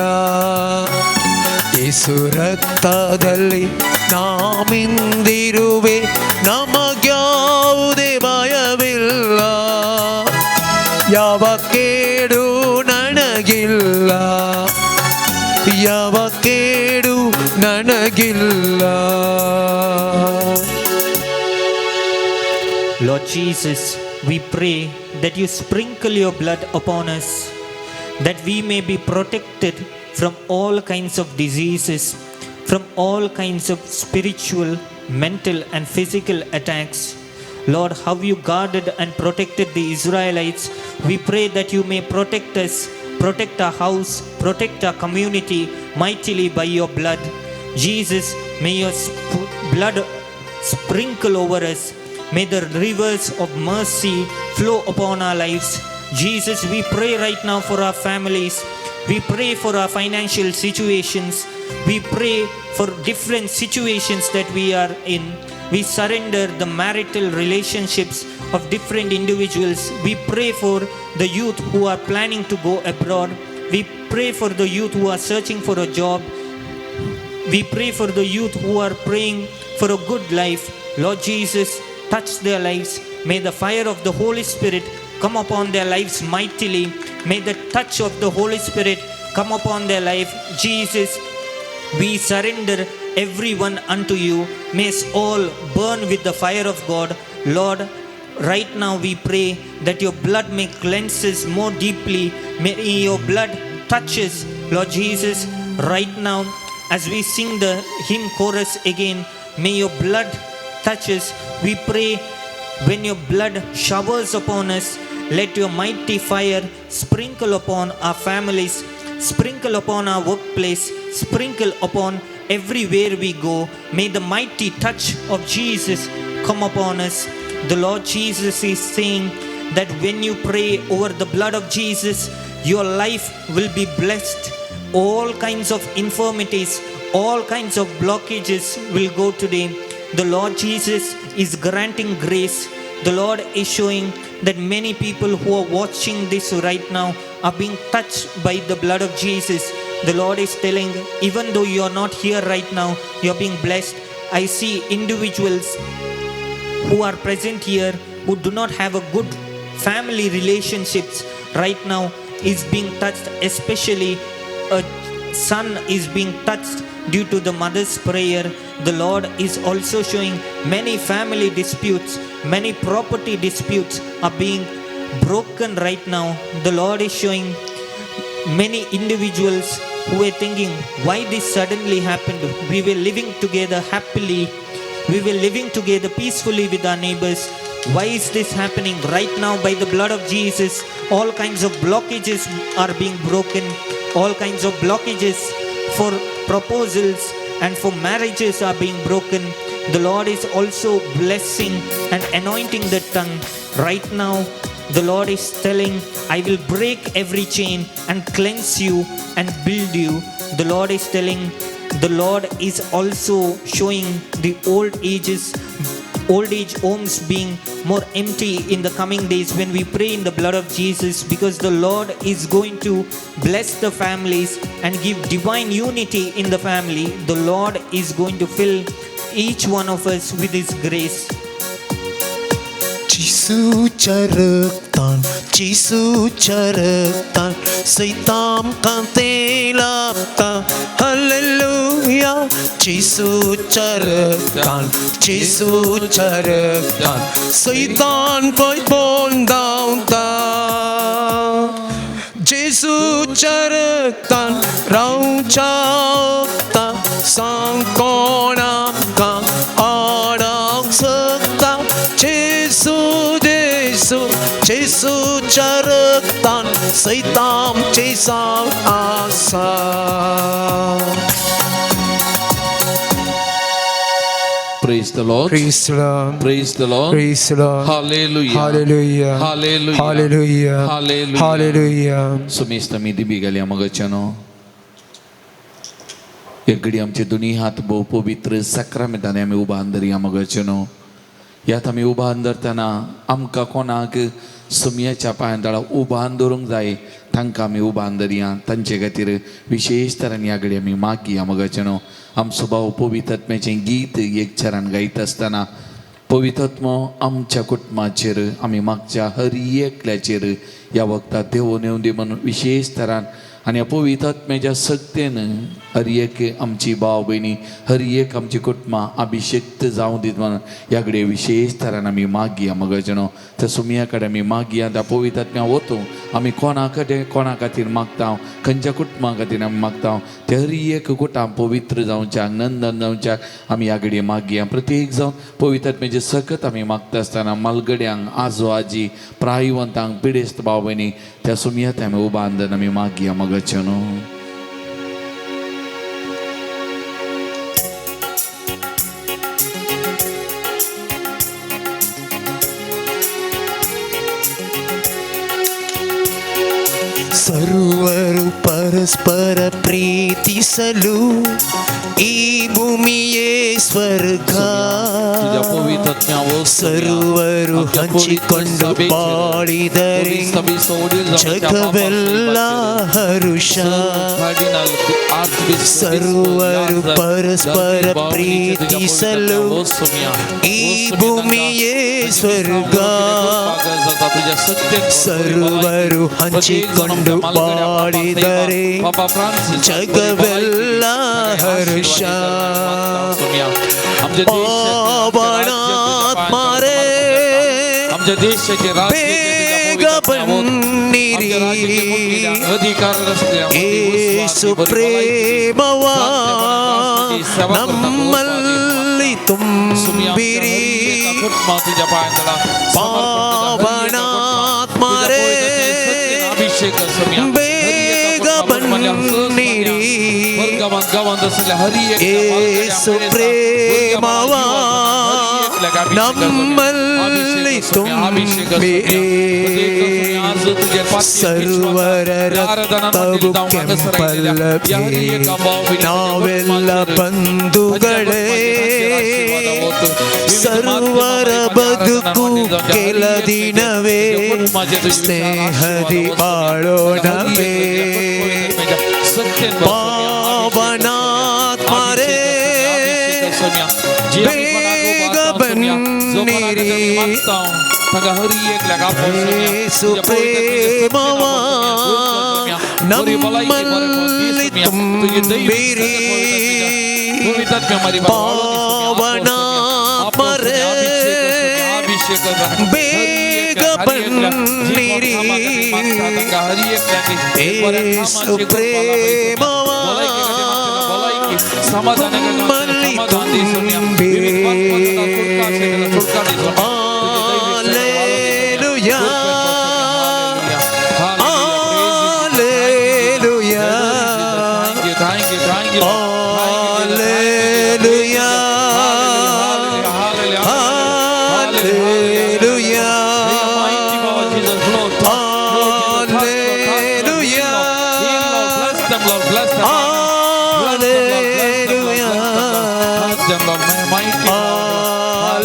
ಯೇಸು ರಕ್ತದಲ್ಲಿ ನಾವಿಂದಿರುವೆ, ನಮಗ್ಯಾವುದೇ ಭಯವಿಲ್ಲ, ಯಾವ ಕೇಡು ನನಗಿಲ್ಲ, ಯಾವ ಕೇಡು ನನಗಿಲ್ಲ. Lord Jesus, we pray that you sprinkle your blood upon us, that we may be protected from all kinds of diseases, from all kinds of spiritual, mental, and physical attacks. Lord, how you guarded and protected the Israelites, we pray that you may protect us, protect our house, protect our community mightily by your blood. Jesus, may your blood sprinkle over us. May the rivers of mercy flow upon our lives. Jesus, we pray right now for our families. We pray for our financial situations. We pray for different situations that we are in. We surrender the marital relationships of different individuals. We pray for the youth who are planning to go abroad. We pray for the youth who are searching for a job. We pray for the youth who are praying for a good life. Lord Jesus, touch their lives. May the fire of the Holy Spirit come upon their lives mightily. May the touch of the Holy Spirit come upon their life. Jesus, we surrender everyone unto you. May us all burn with the fire of God. Lord, right now we pray that your blood may cleanse us more deeply. May your blood touch us, Lord Jesus, right now as we sing the hymn chorus again. May your blood touch us. We pray when your blood showers upon us, let your mighty fire sprinkle upon our families, sprinkle upon our workplace, sprinkle upon everywhere we go. May the mighty touch of Jesus come upon us. The Lord Jesus is saying that when you pray over the blood of Jesus, your life will be blessed. All kinds of infirmities, all kinds of blockages will go today. The Lord Jesus is granting grace. The Lord is showing that many people who are watching this right now are being touched by the blood of Jesus. The Lord is telling, even though you are not here right now, you are being blessed. I see individuals who are present here who do not have a good family relationships right now is being touched, especially a son is being touched due to the mother's prayer. The Lord is also showing many family disputes, many property disputes are being broken right now. The Lord is showing many individuals who were thinking, why this suddenly happened? We were living together happily. We were living together peacefully with our neighbors. Why is this happening right now? By the blood of Jesus, all kinds of blockages are being broken. All kinds of blockages for proposals and for marriages are being broken. The Lord is also blessing and anointing the tongue. Right now, the Lord is telling, I will break every chain and cleanse you and build you. The Lord is telling, the Lord is also showing the old age homes being more empty in the coming days when we pray in the blood of Jesus, because the Lord is going to bless the families and give divine unity in the family. The Lord is going to fill each one of us with His grace. जेसूच्या रक्तान, जेसूच्या रक्तान सैतान कांते लाभता. Hallelujah. जेसूच्या रक्तान, जेसूच्या रक्तान सैतान पळोवन धांवता. जेसूच्या रक्तान रावच्या वखदां सांग कोण आमकां आडावंक शकता? जेसू, जेसू, जेसूच्या रक्तान सैतामचे सांग आसा. Praise the Lord. Praise the Lord. Praise the Lord. Praise the Lord. Hallelujah. Hallelujah. Hallelujah. Hallelujah. Hallelujah. Hallelujah. सुमेस्त आमी दिबी घालया मगाच्यानो एक घडी आमचे दोनी हात भोव पवित्र साक्रामेंतांनी आमी उबान धरया मगाच्यानो ह्यात आमी उबान धरतना आमकां कोणाक सुमयाच्या पांयां तळा उबान दवरूंक जाय तांकां आमी उबान धरया तांचे खातीर विशेश तरान ह्या घडी आमी मागया मगाच्यानो आमचो भाव पवित्र आत्म्याचें गीत एक चरण गायत आसतना पवित्रात्मो आमच्या कुटुंबाचेर आमी मागच्या हर एकल्याचेर ह्या वखदाक देवून येवं दी म्हणून विशेश तरान आनी ह्या पवित्रात्म्याच्या सक्तेन हर एक आमची भाव भयणी हर एक आमची कुटुंबां अभिषेक्त जावं दीत म्हणून ह्या कडेन विशेश तरान आमी मागया मगजनो त्या सुमया कडेन आमी मागया त्या पवित्रात्म्या वतूं आमी कोणा कडेन कोणा खातीर मागता खंयच्या कुटुंबा खातीर आमी मागता ते हर एक कुटां पवित्र जावच्याक नंदन जावच्याक आमी ह्या कडेन मागया प्रत्येक जावन पवित्रात्म्याचे सकत आमी मागता आसतना मालगड्यांक आजो आजी प्रायवंतांक पिडेस्त भाव भयणी त्या सुमयात आमी उबांदन आमी मागया मगच्यो न्हू. ಸರ್ವರು ಪರಸ್ಪರ ಪ್ರೀತಿಸಲು ಈ ಭೂಮಿಯೇ ಸ್ವರ್ಗ. तुज्या पवित्र ಸರ್ವರು ಹಂಚಿಕೊಂಡು ಬಾಳಿದರೆ ಜಗವೆಲ್ಲ ಹರುಷ. ಸರ್ವರು ಪರಸ್ಪರ ಪ್ರೀತಿಸಲು ಈ ಭೂಮಿಯೇ ಸ್ವರ್ಗ. ಸರ್ವರು ಹಂಚಿಕೊಂಡು ಬಾಳಿದರೆ ಜಗವೆಲ್ಲ ಹರುಷ. ಪಾವನಾತ್ಮರೇ आमच्या देशाचे ಬೇಗ ಬನ್ನಿರಿ. ಏಸು ಪ್ರೇಮವ ನಮ್ಮಲ್ಲಿ ತುಂಬಿರಿ. ಪಾವನಾತ್ಮರೇ ಬೇಗ ಬನ್ನಿರಿ. ಏಸು ಪ್ರೇಮವ ನಮ್ಮಲ್ಲಿ ತುಂಬಿರಿ. ಸರ್ವರ ರಕ್ತವು ಕೆಂಪಲ್ಲವೇ, ನಾವೆಲ್ಲ ಬಂಧುಗಳೇ. ಸರ್ವರ ಬದುಕು ಕೆಲ ದಿನವೇ, ಸ್ನೇಹದಿ ಬಾಳೋಣವೇ. ಪಾವನಾತ್ಮರೇ ಬೇಗ ಬನ್ನಿರಿ. ಏಸು ಪ್ರೇಮವ ನಮ್ಮಲ್ಲಿ ತುಂಬಿರಿ. ಪಾವನಾತ್ಮರೇ ಬೇಗ ಬನ್ನಿರಿ. ಏಸು ಪ್ರೇಮವ ನಮ್ಮಲ್ಲಿ ತುಂಬಿರಿ. Hallelujah. Hallelujah. Hallelujah. Hallelujah. Hallelujah. Hallelujah. Hallelujah.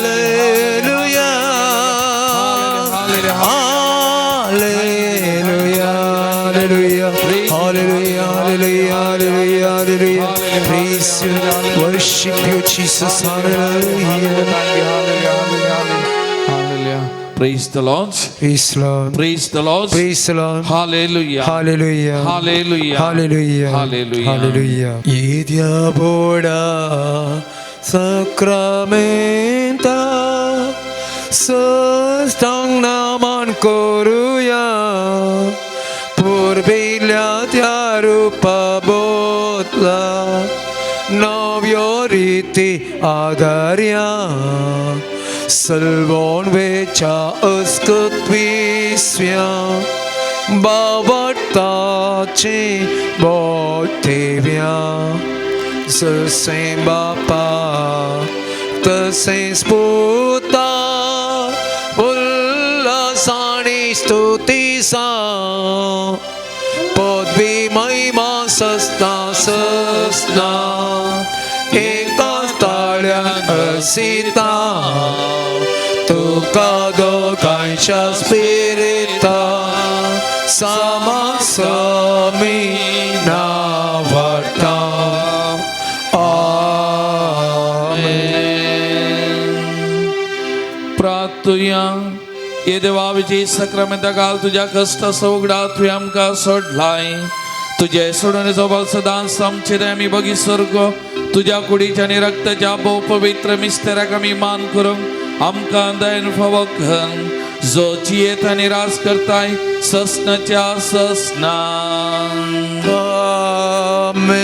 Hallelujah. Hallelujah. Hallelujah. Hallelujah. Hallelujah. Hallelujah. Praise you. Worship you, Jesus. Hallelujah. Hallelujah. Praise the Lord. Praise the Lord. Praise the Lord. Praise the Lord. Hallelujah. Hallelujah. Hallelujah. Hallelujah. Hallelujah. Hallelujah. येद्या sacramenta सस्तांग Naaman करूया पुर्विल्ल्या त्या रूपा बोतला नव्यो रिती आदार्या सलवोण वेच्या अस्कत विस्व्या बावटाचे बोतेव्या जसें बापा तसेच पुता उल्हासाने स्तुतीसा पदवी महिमा सस्ना सस्ना एका ताळ्यान असिता तुका दोगांच्या स्पिरिता सामा नावाटा. आमेन. प्रार्थुया. ये देवा, विजय सक्रामेंता घाल तुज्या कश्ट सवगडा तुवें आमकां सोडलाय. तुजे सोडणेचो बल सदांच आमचेर आमी बगी सर्ग तुज्या कुडीच्या आनी रक्ताच्या भोव पवित्र मिस्तेराक आमी मान करूंक आमकां दयन फावो कर, जो जियेत आनी राज करताय ससनाच्या ससना. आमेन.